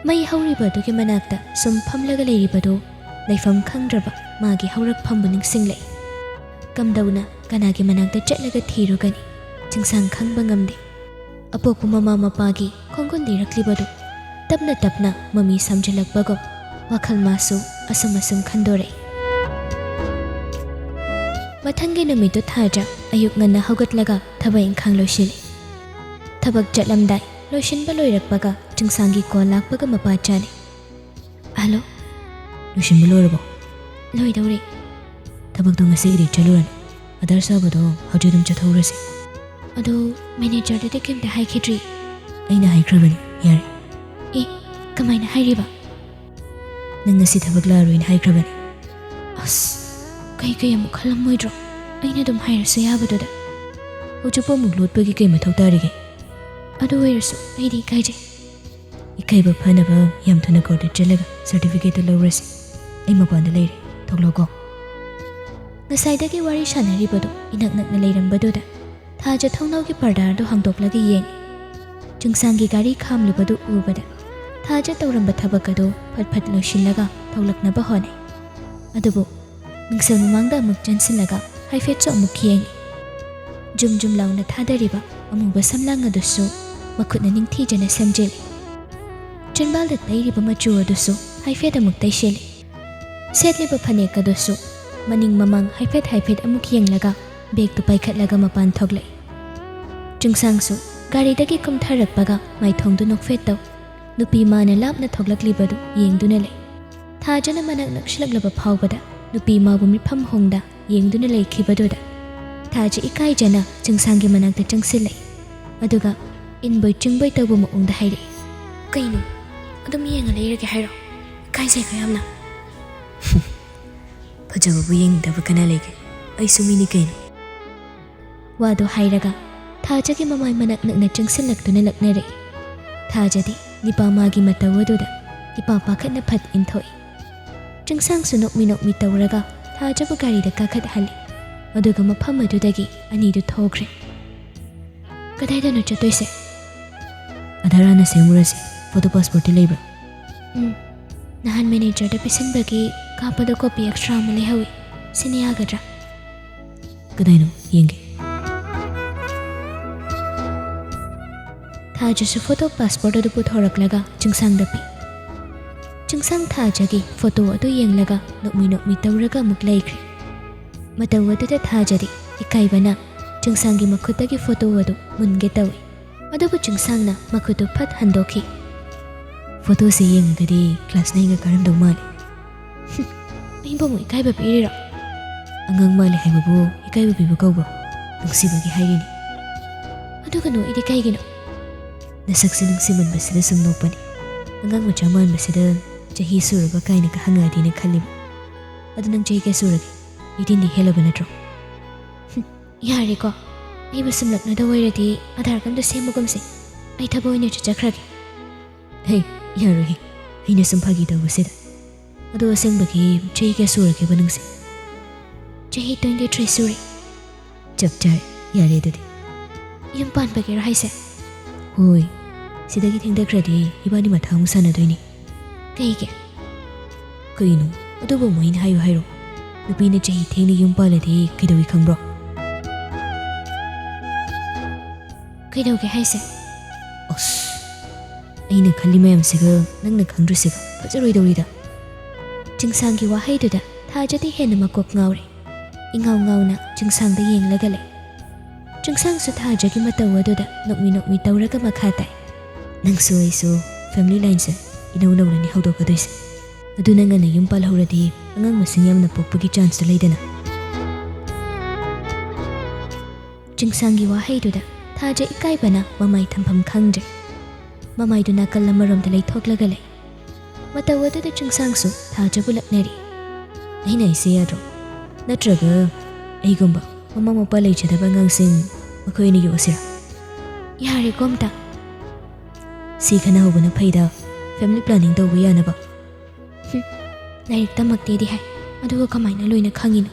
ꯃꯩ ꯍꯧꯔꯤꯕ ꯑꯗꯨꯒꯤ ꯃꯅꯥꯛꯇ ꯁꯨꯝ ꯐꯝꯂꯒ ꯂꯩꯔꯤꯕꯗꯨ ꯂꯩꯐꯝ ꯈꯪꯗ꯭ꯔꯕ ꯃꯥꯒꯤ ꯍꯧꯔꯛꯐꯝꯕꯨ ꯅꯤꯡꯁꯤꯡꯂꯛꯏ꯫ ꯀꯝꯗꯧꯅ ꯀꯅꯥꯒꯤ ꯃꯅꯥꯛꯇ ꯆꯠꯂꯒ ꯊꯤꯔꯨꯒꯅꯤ? ꯆꯤꯡꯁꯥꯡ ꯈꯪꯕ ꯉꯝꯗꯦ꯫ ꯑꯄꯣꯛꯄ ꯃꯃꯥ ꯃꯄꯥꯒꯤ ꯈꯣꯡꯒꯨꯜ ꯂꯤꯔꯛꯂꯤꯕꯗꯨ ꯇꯞꯅ ꯇꯞꯅ ꯃꯃꯤ ꯁꯥꯝꯖꯤꯜꯂꯛꯄꯒꯨꯝ ꯋꯥꯈꯜ ꯃꯥꯁꯨ ꯑꯁꯨꯝ ꯑꯁꯨꯝ ꯈꯟꯗꯣꯔꯛꯏ꯫ ꯃꯊꯪꯒꯤ ꯅꯨꯃꯤꯠꯇꯨ ꯊꯥꯖ ꯑꯌꯨꯛ ꯉꯟꯅ ꯍꯧꯒꯠꯂꯒ ꯊꯕꯛ ꯏꯪꯈꯥꯡ ꯂꯣꯏꯁꯤꯜꯂꯤ꯫ ꯊꯕꯛ ꯆꯠꯂꯝꯗꯥꯏ ꯂꯣꯏꯁꯤꯟꯕ ꯂꯣꯏꯔꯛꯄꯒ ꯆꯤꯡꯁꯥꯡꯒꯤ ꯀꯣꯜ ꯂꯥꯛꯄꯒ ꯃꯄꯥ ꯆꯥꯅꯩ꯫ "ꯍꯜꯂꯣ?" "ꯂꯣꯏꯁꯤꯟꯕ ꯂꯣꯏꯔꯕꯣ?" "ꯂꯣꯏꯗꯧꯔꯦ꯫" "ꯊꯕꯛꯇꯣ ꯉꯁꯤꯒꯤꯗꯤ ꯆꯠꯂꯨꯔꯅꯨ꯫ ꯑꯗꯥꯔ ꯁꯥꯕꯗꯣ ꯍꯧꯖꯤꯛ ꯑꯗꯨꯝ ꯆꯠꯊꯣꯛꯎꯔꯁꯤ꯫" "ꯑꯗꯣ ꯃꯦꯅꯦꯖꯔꯗꯗꯤ ꯀꯩꯝꯇ ꯍꯥꯏꯈꯤꯗ꯭ꯔꯤ꯫" "ꯑꯩꯅ ꯍꯥꯏꯈ꯭ꯔꯕꯅꯤ, ꯌꯥꯔꯦ꯫" "ꯑꯦ, ꯀꯃꯥꯏꯅ ꯍꯥꯏꯔꯤꯕ?" "ꯅꯪ ꯉꯁꯤ ꯊꯕꯛ ꯂꯥꯛꯑꯔꯣꯏꯅ ꯍꯥꯏꯈ꯭ꯔꯕꯅꯤ꯫" "ꯑꯁ, ꯀꯩ ꯀꯩ ꯑꯃꯨꯛ ꯈꯜꯂꯝꯃꯣꯏꯗ꯭ꯔꯣ? ꯑꯩꯅ ꯑꯗꯨꯝ ꯍꯥꯏꯔꯁꯨ ꯌꯥꯕꯗꯨꯗ꯫" "ꯍꯧꯖꯤꯛꯄꯨ ꯑꯃꯨꯛ ꯂꯣꯠꯄꯒꯤ ꯀꯩ ꯃꯊꯧ ꯇꯥꯔꯤꯒꯦ?" "ꯑꯗꯨ ꯑꯣꯏꯔꯁꯨ ꯑꯩꯗꯤ ꯏꯀꯥꯏꯖꯩ꯫" ꯏꯀꯥꯏꯕ ꯐꯅꯕ ꯌꯥꯝ ꯊꯨꯅ ꯀꯣꯔꯠꯇ ꯆꯠꯂꯒ ꯁꯥꯔꯇꯤꯐꯤꯀꯦꯠꯇꯨ ꯂꯧꯔꯁꯤ꯫ ꯑꯩ ꯃꯄꯥꯟꯗ ꯂꯩꯔꯦ, ꯊꯣꯛꯂꯛꯑꯣꯀꯣ꯫ ꯉꯁꯥꯏꯗꯒꯤ ꯋꯥꯔꯤ ꯁꯥꯟꯅꯔꯤꯕꯗꯨ ꯏꯅꯛ ꯅꯛꯅ ꯂꯩꯔꯝꯕꯗꯨꯗ ꯊꯥꯖ ꯊꯣꯡꯅꯥꯎꯒꯤ ꯄꯔꯗꯥꯗꯨ ꯍꯥꯡꯗꯣꯛꯂꯒ ꯌꯦꯡꯉꯤ꯫ ꯆꯤꯡꯁꯥꯡꯒꯤ ꯒꯥꯔꯤ ꯈꯥꯝꯂꯨꯕꯗꯨ ꯎꯕꯗ ꯊꯥꯖ ꯇꯧꯔꯝꯕ ꯊꯕꯛ ꯑꯗꯨ ꯐꯠ ꯐꯠ ꯂꯣꯏꯁꯤꯜꯂꯒ ꯊꯣꯛꯂꯛꯅꯕ ꯍꯣꯠꯅꯩ꯫ ꯑꯗꯨꯕꯨ ꯃꯤꯡꯁꯦꯜ ꯃꯃꯥꯡꯗ ꯑꯃꯨꯛ ꯆꯪꯁꯤꯜꯂꯒ ꯍꯥꯏꯐꯦꯠꯁꯨ ꯑꯃꯨꯛ ꯌꯦꯡꯉꯤ꯫ ꯖꯨꯝ ꯖꯨꯝ ꯂꯥꯎꯅ ꯊꯥꯗꯔꯤꯕ ꯑꯃꯨꯕ ꯁꯝꯂꯥꯡ ꯑꯗꯨꯁꯨ ꯃꯈꯨꯠꯅ ꯅꯤꯡꯊꯤꯖꯅ ꯁꯦꯝꯖꯤꯜꯂꯤ꯫ ꯆꯤꯟꯕꯥꯜꯗ ꯇꯩꯔꯤꯕ ꯃꯆꯨ ꯑꯗꯨꯁꯨ ꯍꯥꯏꯐꯦꯠ ꯑꯃꯨꯛ ꯇꯩꯁꯤꯜꯂꯤ꯫ ꯁꯦꯠꯂꯤꯕ ꯐꯅꯦꯛ ꯑꯗꯨꯁꯨ ꯃꯅꯤꯡ ꯃꯃꯥꯡ ꯍꯥꯏꯐꯦꯠ ꯍꯥꯏꯐꯦꯠ ꯑꯃꯨꯛ ꯌꯦꯡꯂꯒ ꯕꯦꯒꯇꯨ ꯄꯥꯏꯈꯠꯂꯒ ꯃꯄꯥꯟ ꯊꯣꯛꯂꯛꯏ꯫ ꯆꯤꯡꯁꯥꯡꯁꯨ ꯒꯥꯔꯤꯗꯒꯤ ꯀꯨꯝꯊꯔꯛꯄꯒ ꯃꯥꯏꯊꯣꯡꯗꯨ ꯅꯣꯛꯐꯦꯠ ꯇꯧ꯫ ꯅꯨꯄꯤ ꯃꯥꯅ ꯂꯥꯞꯅ ꯊꯣꯛꯂꯛꯂꯤꯕꯗꯨ ꯌꯦꯡꯗꯨꯅ ꯂꯩ꯫ ꯊꯥꯖꯅ ꯃꯅꯥꯛ ꯅꯛꯁꯤꯜꯂꯛꯂꯕ ꯐꯥꯎꯕꯗ ꯅꯨꯄꯤ ꯃꯥꯕꯨ ꯃꯤꯠꯐꯝ ꯍꯣꯡꯗ ꯌꯦꯡꯗꯨꯅ ꯂꯩꯈꯤꯕꯗꯨꯗ ꯊꯥꯖ ꯏꯀꯥꯏꯖꯅ ꯆꯤꯡꯁꯥꯡꯒꯤ ꯃꯅꯥꯛꯇ ꯆꯪꯁꯤꯜꯂꯛꯏ꯫ ꯑꯗꯨꯒ ꯏꯟꯕꯣꯏ ꯆꯤꯡꯕꯣꯏ ꯇꯧꯕ ꯃꯑꯣꯡꯗ ꯍꯥꯏꯔꯛꯏ, "ꯀꯩꯅꯣ? ꯑꯗꯨꯝ ꯌꯦꯡꯉ ꯂꯩꯔꯒꯦ ꯍꯥꯏꯔꯣ? ꯏꯀꯥꯏꯖꯩꯀꯣ ꯌꯥꯝꯅ꯫" "ꯐꯖꯕꯕꯨ ꯌꯦꯡꯅꯤꯡꯗꯕ ꯀꯅꯥ ꯂꯩꯒꯦ? ꯑꯩꯁꯨ ꯃꯤꯅꯤ ꯀꯩꯅꯣ꯫" ꯋꯥꯗꯨ ꯍꯥꯏꯔꯒ ꯊꯥꯖꯒꯤ ꯃꯃꯥꯏ ꯃꯅꯥꯛ ꯅꯛꯅ ꯆꯪꯁꯤꯜꯂꯛꯇꯨꯅ ꯂꯛꯅꯔꯛꯏ꯫ ꯊꯥꯖꯗꯤ ꯅꯤꯄꯥ ꯃꯥꯒꯤ ꯃꯇꯧ ꯑꯗꯨꯗ ꯏꯄꯥ ꯄꯥꯈꯠꯅ ꯐꯠ ꯏꯟꯊꯣꯛꯏ꯫ ꯆꯤꯡꯁꯥꯡꯁꯨ ꯅꯣꯛꯃꯤ ꯅꯣꯛꯃꯤ ꯇꯧꯔꯒ ꯊꯥꯖꯕꯨ ꯒꯥꯔꯤꯗ ꯀꯥꯈꯠꯍꯜꯂꯤ꯫ ꯑꯗꯨꯒ ꯃꯐꯝ ꯑꯗꯨꯗꯒꯤ ꯑꯅꯤꯗꯨ ꯊꯣꯛꯈ꯭ꯔꯦ꯫ "ꯀꯗꯥꯏꯗꯅꯣ ꯆꯠꯇꯣꯏꯁꯦ?" "ꯑꯙꯥꯔ ꯍꯥꯟꯅ ꯁꯦꯝꯃꯨꯔꯁꯤ, ꯐꯣꯇꯣ ꯄꯥꯁꯄꯣꯔꯠꯇꯤ ꯂꯩꯕ꯭ꯔꯥ?" "ꯎꯝ, ꯅꯍꯥꯟ ꯃꯦꯅꯦꯖꯔꯗ ꯄꯤꯁꯤꯟꯕꯒꯤ ꯀꯥꯞꯄꯗ ꯀꯣꯄꯤ ꯑꯦꯛꯁꯇ꯭ꯔꯥ ꯑꯃ ꯂꯩꯍꯧꯏ, ꯁꯤꯅ ꯌꯥꯒꯗ꯭ꯔꯥ?" "ꯀꯗꯥꯏꯅꯣ? ꯌꯦꯡꯒꯦ꯫" ꯊꯥꯖꯁꯨ ꯐꯣꯇꯣ ꯄꯥꯁꯄꯣꯔꯠ ꯑꯗꯨ ꯄꯨꯊꯣꯔꯛꯂꯒ ꯆꯤꯡꯁꯥꯡꯗ ꯄꯤ꯫ ꯆꯤꯡꯁꯥꯡ ꯊꯥꯖꯒꯤ ꯐꯣꯇꯣ ꯑꯗꯨ ꯌꯦꯡꯂꯒ ꯅꯣꯛꯃꯤ ꯅꯣꯛꯃꯤ ꯇꯧꯔꯒ ꯑꯃꯨꯛ ꯂꯩꯈ꯭ꯔꯦ꯫ ꯃꯇꯧ ꯑꯗꯨꯗ ꯊꯥꯖꯗꯤ ꯏꯀꯥꯏꯕꯅ ꯆꯤꯡꯁꯥꯡꯒꯤ ꯃꯈꯨꯠꯇꯒꯤ ꯐꯣꯇꯣ ꯑꯗꯨ ꯃꯨꯟꯒꯦ ꯇꯧꯏ꯫ ꯑꯗꯨꯕꯨ ꯆꯤꯡꯁꯥꯡꯅ ꯃꯈꯨꯠꯇꯨ ꯐꯠ ꯍꯟꯗꯣꯛꯈꯤ꯫ "ꯐꯣꯇꯣꯁꯦ ꯌꯦꯡꯉꯒꯗꯤ ꯀ꯭ꯂꯥꯁ ꯅꯥꯏꯟꯒ ꯀꯥꯔꯝꯗꯧ ꯃꯥꯜꯂꯤ꯫" "ꯍꯨꯝ, ꯑꯩꯕꯨ ꯑꯃꯨꯛ ꯏꯀꯥꯏꯕ ꯄꯤꯔꯤꯔꯣ?" "ꯑꯉꯥꯡ ꯃꯥꯜꯂꯤ ꯍꯥꯏꯕꯕꯨ ꯏꯀꯥꯏꯕ ꯄꯤꯕ ꯀꯧꯕ꯭ꯔꯣ? ꯅꯨꯡꯁꯤꯕꯒꯤ ꯍꯥꯏꯔꯤꯅꯤ꯫" "ꯑꯗꯨꯒ ꯅꯣꯛꯏꯗꯤ ꯀꯩꯒꯤꯅꯣ?" "ꯅꯁꯛꯁꯦ ꯅꯨꯡꯁꯤꯃꯟꯕꯁꯤꯗ ꯁꯨꯝ ꯅꯣꯛꯄꯅꯤ꯫ ꯑꯉꯥꯡ ꯃꯆꯥ ꯃꯥꯟꯕꯁꯤꯗ ꯆꯍꯤ ꯁꯨꯔꯕ ꯀꯥꯏꯅꯒ ꯍꯪꯉꯛꯑꯗꯤꯅ ꯈꯜꯂꯤꯕ꯫ ꯑꯗꯨ ꯅꯪ ꯆꯍꯤ ꯀꯌꯥ ꯁꯨꯔꯒꯦ? ꯑꯩꯠꯇꯤꯟꯗꯤ ꯍꯦꯜꯂꯕ ꯅꯠꯇ꯭ꯔꯣ?" "ꯍꯨꯝ, ꯌꯥꯔꯦꯀꯣ꯫ ꯑꯩꯕꯨ ꯁꯨꯝ ꯂꯛꯅꯗꯧ ꯑꯣꯏꯔꯗꯤ ꯑꯙꯥꯔ ꯀꯝꯗ ꯁꯦꯝꯃꯨꯒꯨꯝꯁꯦ꯫ ꯑꯩ ꯊꯕꯛ ꯑꯣꯏꯅ ꯆꯠꯆꯈ꯭ꯔꯒꯦ꯫" ꯍꯦ, ꯌꯥꯔꯣꯏꯍꯦ, ꯑꯩꯅ ꯁꯨꯝ ꯐꯥꯒꯤ ꯇꯧꯕꯁꯤꯗ꯫ ꯑꯗꯣ ꯑꯁꯦꯡꯕꯒꯤ ꯆꯍꯤ ꯀꯌꯥ ꯁꯨꯔꯒꯦꯕ ꯅꯪꯁꯦ? ꯆꯍꯤ twenty three ꯁꯨꯔꯦ꯫ ꯆꯞ ꯆꯥꯔꯦ, ꯌꯥꯔꯦ ꯑꯗꯨꯗꯤ꯫ ꯌꯨꯝ ꯄꯥꯟꯕꯒꯤꯔꯣ ꯍꯥꯏꯁꯦ? ꯍꯣꯏ, ꯁꯤꯗꯒꯤ ꯊꯦꯡꯊꯈ꯭ꯔꯗꯤ ꯏꯕꯥꯅꯤ ꯃꯊꯥ ꯑꯃꯨꯛ ꯁꯥꯟꯅꯗꯣꯏꯅꯤ꯫ ꯀꯩꯒꯤ? ꯀꯩꯅꯣ? ꯑꯗꯨꯕꯨ ꯑꯃꯨꯛ ꯑꯩꯅ ꯍꯥꯏꯌꯨ ꯍꯥꯏꯔꯣ? ꯅꯨꯄꯤꯅ ꯆꯍꯤ ꯊꯦꯡꯅ ꯌꯨꯝ ꯄꯥꯜꯂꯗꯤ ꯀꯩꯗꯧꯏ ꯈꯪꯕ꯭ꯔꯣ? ꯀꯩꯗꯧꯒꯦ ꯍꯥꯏꯁꯦ? ꯑꯁ, ꯑꯩꯅ ꯈꯜꯂꯤ ꯃꯌꯥꯝꯁꯤꯒ ꯅꯪꯅ ꯈꯪꯗ꯭ꯔꯤꯁꯤꯒ ꯐꯖꯔꯣꯏꯗꯧꯔꯤꯗ꯫ ꯆꯤꯡꯁꯥꯡꯒꯤ ꯋꯥꯍꯩꯗꯨꯗ ꯊꯥꯖꯗꯤ ꯍꯦꯟꯅ ꯃꯀꯣꯛ ꯉꯥꯎꯔꯦ꯫ ꯏꯉꯥꯎ ꯉꯥꯎꯅ ꯆꯤꯡꯁꯥꯡꯗ ꯌꯦꯡꯂꯒ ꯂꯩ꯫ ꯆꯤꯡꯁꯥꯡꯁꯨ ꯊꯥꯖꯒꯤ ꯃꯇꯧ ꯑꯗꯨꯗ ꯅꯣꯛꯃꯤ ꯅꯣꯛꯃꯤ ꯇꯧꯔꯒ ꯃꯈꯥ ꯇꯥꯏ꯫ ꯅꯪꯁꯨ ꯑꯩꯁꯨ family lineꯁꯦ ꯏꯅꯧ ꯅꯧꯅꯅꯤ ꯍꯧꯗꯣꯛꯀꯗꯣꯏꯁꯦ꯫ ꯑꯗꯨꯅ ꯉꯟꯅ ꯌꯨꯝ ꯄꯥꯜꯍꯧꯔꯗꯤ ꯑꯉꯥꯡ ꯃꯁꯤꯡ ꯌꯥꯝꯅ ꯄꯣꯛꯄꯒꯤ chanceꯇꯣ ꯂꯩꯗꯅ꯫ ꯆꯤꯡꯁꯥꯡꯒꯤ ꯋꯥꯍꯩꯗꯨꯗ ꯊꯥꯖ ꯏꯀꯥꯏꯕꯅ ꯃꯃꯥꯏ ꯊꯝꯐꯝ ꯈꯪꯗ꯭ꯔꯦ꯫ ꯃꯃꯥꯏꯗꯨ ꯅꯥꯀꯜ ꯑꯃꯔꯣꯝꯗ ꯂꯩꯊꯣꯛꯂꯒ ꯂꯩ꯫ ꯃꯇꯧ ꯑꯗꯨꯗ ꯆꯤꯡꯁꯥꯡꯁꯨ ꯊꯥꯖꯕꯨ ꯂꯛꯅꯔꯤ꯫ ꯑꯩꯅ ꯍꯥꯏꯁꯦ ꯌꯥꯗ꯭ꯔꯣ? ꯅꯠꯇ꯭ꯔꯒ ꯑꯩꯒꯨꯝꯕ ꯃꯃꯥ ꯃꯄꯥ ꯂꯩꯖꯗꯕ ꯑꯉꯥꯡꯁꯤꯡ ꯃꯈꯣꯏ ꯑꯣꯏꯅ ꯌꯣꯛꯑꯁꯤꯔꯥ? ꯌꯥꯔꯦꯀꯣ ꯑꯝꯇ꯫ ꯁꯤ ꯈꯟꯅꯍꯧꯕꯅ ꯐꯩꯗ, family planning ꯇꯧꯕ ꯌꯥꯅꯕ꯫ ꯍꯨꯝ, ꯂꯥꯏꯔꯤꯛ ꯇꯝꯃꯛꯇꯦꯗꯤ ꯍꯥꯏ, ꯑꯗꯨꯒ ꯀꯃꯥꯏꯅ ꯂꯣꯏꯅ ꯈꯪꯉꯤꯅꯣ?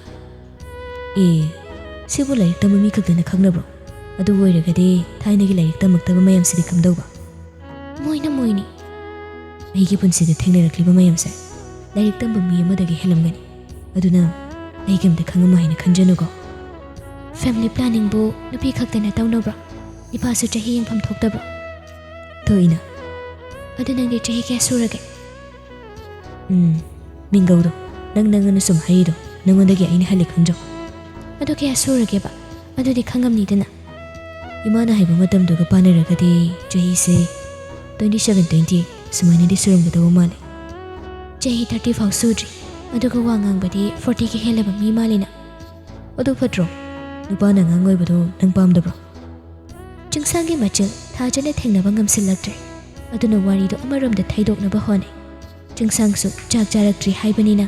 ꯑꯦ, ꯁꯤꯕꯨ ꯂꯥꯏꯔꯤꯛ ꯇꯝꯕ ꯃꯤ ꯈꯛꯇꯅ ꯈꯪꯅꯕ꯭ꯔꯣ? ꯑꯗꯨ ꯑꯣꯏꯔꯒꯗꯤ ꯊꯥꯏꯅꯒꯤ ꯂꯥꯏꯔꯤꯛ ꯇꯝꯃꯛꯇꯕ ꯃꯌꯥꯝꯁꯤꯗꯤ ꯀꯝꯗꯧꯕ? ꯃꯣꯏꯅ ꯃꯣꯏꯅꯤ꯫ ꯑꯩꯒꯤ ꯄꯨꯟꯁꯤꯗ ꯊꯦꯡꯅꯔꯛꯂꯤꯕ ꯃꯌꯥꯝꯁꯦ ꯂꯥꯏꯔꯤꯛ ꯇꯝꯕ ꯃꯤ ꯑꯃꯗꯒꯤ ꯍꯦꯜꯂꯝꯒꯅꯤ꯫ ꯑꯗꯨꯅ ꯑꯩ ꯀꯩꯝꯇ ꯈꯪꯉꯝꯃꯣꯏ ꯍꯥꯏꯅ ꯈꯟꯖꯅꯨꯀꯣ꯫ Family planningꯕꯨ ꯅꯨꯄꯤ ꯈꯛꯇꯅ ꯇꯧꯅꯕ꯭ꯔꯣ? ꯅꯨꯄꯥꯁꯨ ꯆꯍꯤ ꯌꯦꯡꯐꯝ ꯊꯣꯛꯇꯕ꯭ꯔꯣ? ꯊꯣꯛꯏꯅ꯫ ꯑꯗꯨ ꯅꯪꯗꯤ ꯆꯍꯤ ꯀꯌꯥ ꯁꯨꯔꯒꯦ? ꯎꯝ, ꯃꯤꯡꯒꯧꯗꯣ ꯅꯪ ꯅꯪꯅ ꯁꯨꯝ ꯍꯥꯏꯔꯤꯗꯣ ꯅꯪꯉꯣꯟꯗꯒꯤ ꯑꯩꯅ ꯍꯜꯂꯦ ꯈꯟꯗ꯭ꯔꯣ? ꯑꯗꯨ ꯀꯌꯥ ꯁꯨꯔꯒꯦꯕ? ꯑꯗꯨꯗꯤ ꯈꯪꯉꯝꯅꯤꯗꯅ꯫ ꯏꯃꯥꯅ ꯍꯥꯏꯕ ꯃꯇꯝꯗꯨꯒ ꯄꯥꯟꯅꯔꯒꯗꯤ ꯆꯍꯤꯁꯦ twenty seven, twenty ꯁꯨꯃꯥꯏꯅꯗꯤ ꯁꯨꯔꯝꯒꯗꯧꯕ ꯃꯥꯜꯂꯦ꯫ ꯆꯍꯤ thirty ꯐꯥꯎ ꯁꯨꯗ꯭ꯔꯤ, ꯑꯗꯨꯒ ꯋꯥ ꯉꯥꯡꯕꯗꯤ fortyꯒꯤ ꯍꯦꯜꯂꯕ ꯃꯤ ꯃꯥꯜꯂꯦꯅ꯫ ꯑꯗꯨ ꯐꯠꯇ꯭ꯔꯣ? ꯅꯨꯄꯥꯅ ꯑꯉꯥꯡ ꯑꯣꯏꯕꯗꯣ ꯅꯪ ꯄꯥꯝꯗꯕ꯭ꯔꯣ? ꯆꯤꯡꯁꯥꯡꯒꯤ ꯃꯆꯤꯜ ꯊꯥꯖꯅ ꯊꯦꯡꯅꯕ ꯉꯝꯁꯤꯜꯂꯛꯇ꯭ꯔꯦ꯫ ꯑꯗꯨꯅ ꯋꯥꯔꯤꯗꯨ ꯑꯃꯔꯣꯝꯗ ꯊꯩꯗꯣꯛꯅꯕ ꯍꯣꯠꯅꯩ꯫ ꯆꯤꯡꯁꯥꯡꯁꯨ ꯆꯥꯛ ꯆꯥꯔꯛꯇ꯭ꯔꯤ ꯍꯥꯏꯕꯅꯤꯅ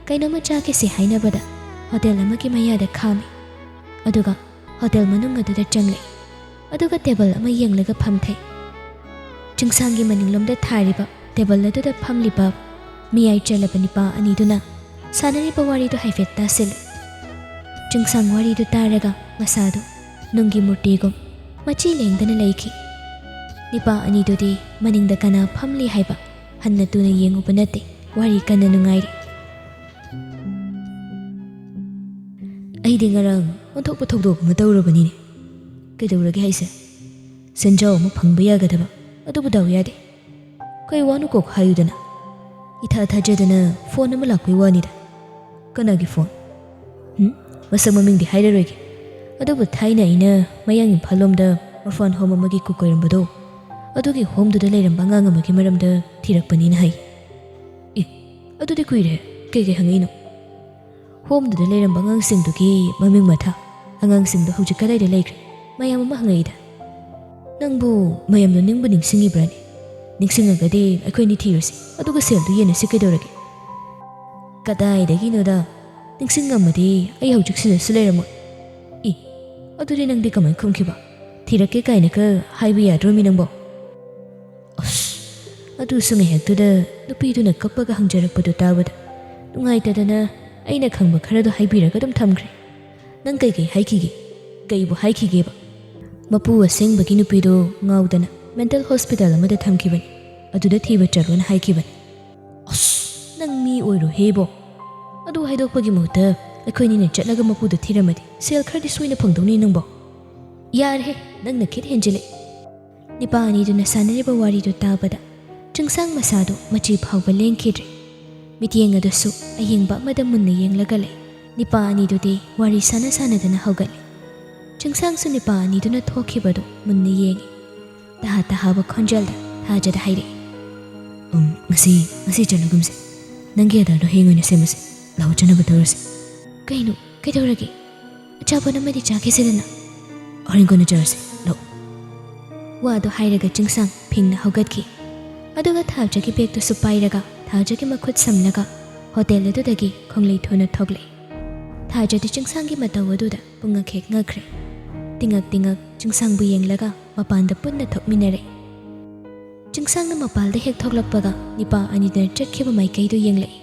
ꯀꯩꯅꯣꯝꯃ ꯆꯥꯈꯤꯁꯤ ꯍꯥꯏꯅꯕꯗ ꯍꯣꯇꯦꯜ ꯑꯃꯒꯤ ꯃꯌꯥꯗ ꯈꯥꯝꯃꯤ꯫ ꯑꯗꯨꯒ ꯍꯣꯇꯦꯜ ꯃꯅꯨꯡ ꯑꯗꯨꯗ ꯆꯪꯂꯦ꯫ ꯑꯗꯨꯒ ꯇꯦꯕꯜ ꯑꯃ ꯌꯦꯡꯂꯒ ꯐꯝꯊꯩ꯫ ꯆꯤꯡꯁꯥꯡꯒꯤ ꯃꯅꯤꯡꯂꯣꯝꯗ ꯊꯥꯔꯤꯕ ꯇꯦꯕꯜ ꯑꯗꯨꯗ ꯐꯝꯂꯤꯕ ꯃꯤꯌꯥꯏ ꯆꯜꯂꯕ ꯅꯤꯄꯥ ꯑꯅꯤꯗꯨꯅ ꯁꯥꯟꯅꯔꯤꯕ ꯋꯥꯔꯤꯗꯨ ꯍꯥꯏꯐꯦꯠ ꯇꯥꯁꯤꯜꯂꯨ꯫ ꯆꯤꯡꯁꯥꯡ ꯋꯥꯔꯤꯗꯨ ꯇꯥꯔꯒ ꯃꯁꯥꯗꯨ ꯅꯨꯡꯒꯤ ꯃꯨꯔꯇꯤꯒꯨꯝ ꯃꯆꯤ ꯂꯦꯡꯗꯅ ꯂꯩꯈꯤ꯫ ꯅꯤꯄꯥ ꯑꯅꯤꯗꯨꯗꯤ ꯃꯅꯤꯡꯗ ꯀꯅꯥ ꯐꯝꯂꯤ ꯍꯥꯏꯕ ꯍꯟꯅ ꯇꯨꯅ ꯌꯦꯡꯉꯨꯕ ꯅꯠꯇꯦ꯫ ꯋꯥꯔꯤ ꯀꯟꯅ ꯅꯨꯡꯉꯥꯏꯔꯤ꯫ ꯑꯩꯗꯤ ꯉꯔꯥꯡ ꯑꯣꯟꯊꯣꯛꯄ ꯊꯧꯗꯣꯛ ꯑꯃ ꯇꯧꯔꯕꯅꯤꯅꯦ꯫ ꯀꯩꯗꯧꯔꯒꯦ ꯍꯥꯏꯁꯦ? ꯁꯦꯟꯖꯥꯎ ꯑꯃ ꯐꯪꯕ ꯌꯥꯒꯗꯕ, ꯑꯗꯨꯕꯨ ꯗꯥꯎ ꯌꯥꯗꯦ꯫ ꯀꯩ ꯋꯥꯅꯣ ꯀꯣꯛ ꯍꯥꯏꯌꯨꯗꯅ꯫ ꯏꯊꯥ ꯊꯥꯖꯗꯅ ꯐꯣꯟ ꯑꯃ ꯂꯥꯛꯄꯩ ꯋꯥꯅꯤꯗ꯫ ꯀꯅꯥꯒꯤ ꯐꯣꯟ? ꯍꯨꯝ? ꯃꯁꯛ ꯃꯃꯤꯡꯗꯤ ꯍꯥꯏꯔꯔꯣꯏꯒꯦ꯫ ꯑꯗꯨꯕꯨ ꯊꯥꯏꯅ ꯑꯩꯅ ꯃꯌꯥꯡ ꯏꯝꯐꯥꯜ ꯂꯣꯝꯗ orphan home ꯑꯃꯒꯤ cook ꯑꯣꯏꯔꯝꯕꯗꯣ, ꯑꯗꯨꯒꯤ homeꯗꯨꯗ ꯂꯩꯔꯝꯕ ꯑꯉꯥꯡ ꯑꯃꯒꯤ ꯃꯔꯝꯗ ꯊꯤꯔꯛꯄꯅꯤꯅ ꯍꯥꯏ꯫ ꯑꯦ, ꯑꯗꯨꯗꯤ ꯀꯨꯏꯔꯦ꯫ ꯀꯩꯀꯩ ꯍꯪꯉꯛꯏꯅꯣ? Homeꯗꯨꯗ ꯂꯩꯔꯝꯕ ꯑꯉꯥꯡꯁꯤꯡꯗꯨꯒꯤ ꯃꯃꯤꯡ ꯃꯊꯥ, ꯑꯉꯥꯡꯁꯤꯡꯗꯣ ꯍꯧꯖꯤꯛ ꯀꯗꯥꯏꯗ ꯂꯩꯈ꯭ꯔꯦ? ꯃꯌꯥꯝ ꯑꯃ ꯍꯪꯉꯛꯏꯗ꯫ ꯅꯪꯕꯨ ꯃꯌꯥꯝꯗꯣ ꯅꯤꯡꯕꯨ ꯅꯤꯡꯁꯤꯡꯉꯤꯕ꯭ꯔꯥꯅꯦ? ꯅꯤꯡꯁꯤꯡꯉꯒꯗꯤ ꯑꯩꯈꯣꯏꯅꯤ ꯊꯤꯔꯨꯁꯤ, ꯑꯗꯨꯒ ꯁꯦꯜꯗꯨ ꯌꯦꯟꯅꯁꯤ ꯀꯩꯗꯧꯔꯒꯦ? ꯀꯗꯥꯏꯗꯒꯤꯅꯣꯗ, ꯅꯤꯡꯁꯤꯡꯉꯝꯃꯗꯤ ꯑꯩ ꯍꯧꯖꯤꯛ ꯁꯤꯗꯁꯨ ꯂꯩꯔꯝꯃꯣꯏ꯫ ꯏ, ꯑꯗꯨꯗꯤ ꯅꯪꯗꯤ ꯀꯃꯥꯏ ꯈꯨꯝꯈꯤꯕ? ꯊꯤꯔꯛꯀꯦ ꯀꯥꯏꯅꯒ ꯍꯥꯏꯕ ꯌꯥꯗ꯭ꯔꯣ ꯃꯤ ꯅꯪꯕꯣ? ꯑꯁ, ꯑꯗꯨꯁꯨ ꯉꯥꯏꯍꯥꯛꯇꯨꯗ ꯅꯨꯄꯤꯗꯨꯅ ꯀꯞꯄꯒ ꯍꯪꯖꯔꯛꯄꯗꯨ ꯇꯥꯕꯗ ꯅꯨꯡꯉꯥꯏꯇꯗꯅ ꯑꯩꯅ ꯈꯪꯕ ꯈꯔꯗꯣ ꯍꯥꯏꯕꯤꯔꯒ ꯑꯗꯨꯝ ꯊꯝꯈ꯭ꯔꯦ꯫ ꯅꯪ ꯀꯩꯀꯩ ꯍꯥꯏꯈꯤꯒꯦ? ꯀꯩꯕꯨ ꯍꯥꯏꯈꯤꯒꯦꯕ? ꯃꯄꯨ ꯑꯁꯦꯡꯕꯒꯤ ꯅꯨꯄꯤꯗꯣ ꯉꯥꯎꯗꯅ mental hospital ꯑꯃꯗ ꯊꯝꯈꯤꯕꯅꯤ, ꯑꯗꯨꯗ ꯊꯤꯕ ꯆꯠꯂꯣꯅ ꯍꯥꯏꯈꯤꯕꯅꯤ꯫ ꯑꯁ, ꯅꯪ ꯃꯤ ꯑꯣꯏꯔꯣꯍꯦꯕꯣ꯫ ꯑꯗꯨ ꯍꯥꯏꯗꯣꯛꯄꯒꯤ ꯃꯍꯨꯠꯇ ꯑꯩꯈꯣꯏꯅꯤꯅ ꯆꯠꯂꯒ ꯃꯄꯨꯗꯣ ꯊꯤꯔꯝꯃꯗꯤ ꯁꯦꯜ ꯈꯔꯗꯤ ꯁꯣꯏꯅ ꯐꯪꯗꯧꯅꯤ ꯅꯪꯕꯣ꯫ ꯌꯥꯔꯦꯍꯦ, ꯅꯪꯅ ꯈꯤꯠ ꯍꯦꯟꯖꯤꯜꯂꯦ꯫ ꯅꯤꯄꯥ ꯑꯅꯤꯗꯨꯅ ꯁꯥꯟꯅꯔꯤꯕ ꯋꯥꯔꯤꯗꯨ ꯇꯥꯕꯗ ꯆꯤꯡꯁꯥꯡ ꯃꯁꯥꯗꯨ ꯃꯆꯤ ꯐꯥꯎꯕ ꯂꯦꯡꯈꯤꯗ꯭ꯔꯦ꯫ ꯃꯤꯠꯌꯦꯡ ꯑꯗꯨꯁꯨ ꯑꯌꯦꯡꯕ ꯑꯃꯗ ꯃꯨꯟꯅ ꯌꯦꯡꯂꯒ ꯂꯩ꯫ ꯅꯤꯄꯥ ꯑꯅꯤꯗꯨꯗꯤ ꯋꯥꯔꯤ ꯁꯥꯟꯅ ꯁꯥꯟꯅꯗꯅ ꯍꯧꯒꯠꯂꯤ꯫ ꯆꯤꯡꯁꯥꯡꯁꯨ ꯅꯤꯄꯥ ꯑꯅꯤꯗꯨꯅ ꯊꯣꯛꯈꯤꯕꯗꯨ ꯃꯨꯟꯅ ꯌꯦꯡꯉꯤ꯫ ꯇꯍꯥ ꯇꯍꯥꯕ ꯈꯣꯟꯖꯦꯜꯗ ꯊꯥꯖꯗ ꯍꯥꯏꯔꯛꯏ꯫ "ꯎꯝ, ꯉꯁꯤ, ꯉꯁꯤ ꯆꯠꯂꯒꯨꯝꯁꯦ꯫ ꯅꯪꯒꯤ ꯑꯗꯥꯔꯗꯣ ꯍꯌꯦꯡ ꯑꯣꯏꯅ ꯁꯦꯝꯃꯁꯦ꯫ ꯂꯥꯛꯑꯣ, ꯆꯠꯅꯕ ꯇꯧꯔꯁꯦ꯫" "ꯀꯩꯅꯣ? ꯀꯩꯗꯧꯔꯒꯦ? ꯑꯆꯥꯄꯣꯠ ꯑꯃꯗꯤ ꯆꯥꯈꯤꯁꯤꯗꯅ꯫" "ꯍꯣꯔꯦꯟ ꯀꯣꯟꯅ ꯆꯥꯔꯁꯦ, ꯂꯥꯛꯑꯣ꯫" ꯋꯥꯗꯣ ꯍꯥꯏꯔꯒ ꯆꯤꯡꯁꯥꯡ ꯐꯤꯡꯅ ꯍꯧꯒꯠꯈꯤ꯫ ꯑꯗꯨꯒ ꯊꯥꯖꯒꯤ ꯕꯦꯒꯇꯨꯁꯨ ꯄꯥꯏꯔꯒ ꯊꯥꯖꯒꯤ ꯃꯈꯨꯠ ꯁꯝꯂꯒ ꯍꯣꯇꯦꯜ ꯑꯗꯨꯗꯒꯤ ꯈꯣꯡꯂꯩ ꯊꯨꯅ ꯊꯣꯛꯂꯛꯏ꯫ ꯊꯥꯖꯗꯤ ꯆꯤꯡꯁꯥꯡꯒꯤ ꯃꯇꯧ ꯑꯗꯨꯗ ꯄꯨꯡꯉꯛ ꯍꯦꯛ ꯉꯛꯈ꯭ꯔꯦ꯫ ꯇꯤꯉꯛ ꯇꯤꯉꯛ ꯆꯤꯡꯁꯥꯡꯕꯨ ꯌꯦꯡꯂꯒ ꯃꯄꯥꯟꯗ ꯄꯨꯟꯅ ꯊꯣꯛꯃꯤꯟꯅꯔꯦ꯫ ꯆꯤꯡꯁꯥꯡꯅ ꯃꯄꯥꯜꯗ ꯍꯦꯛ ꯊꯣꯛꯂꯛꯄꯒ ꯅꯤꯄꯥ ꯑꯅꯤꯗꯨꯅ ꯆꯠꯈꯤꯕ ꯃꯥꯏꯀꯩꯗꯨ ꯌꯦꯡꯂꯛꯏ꯫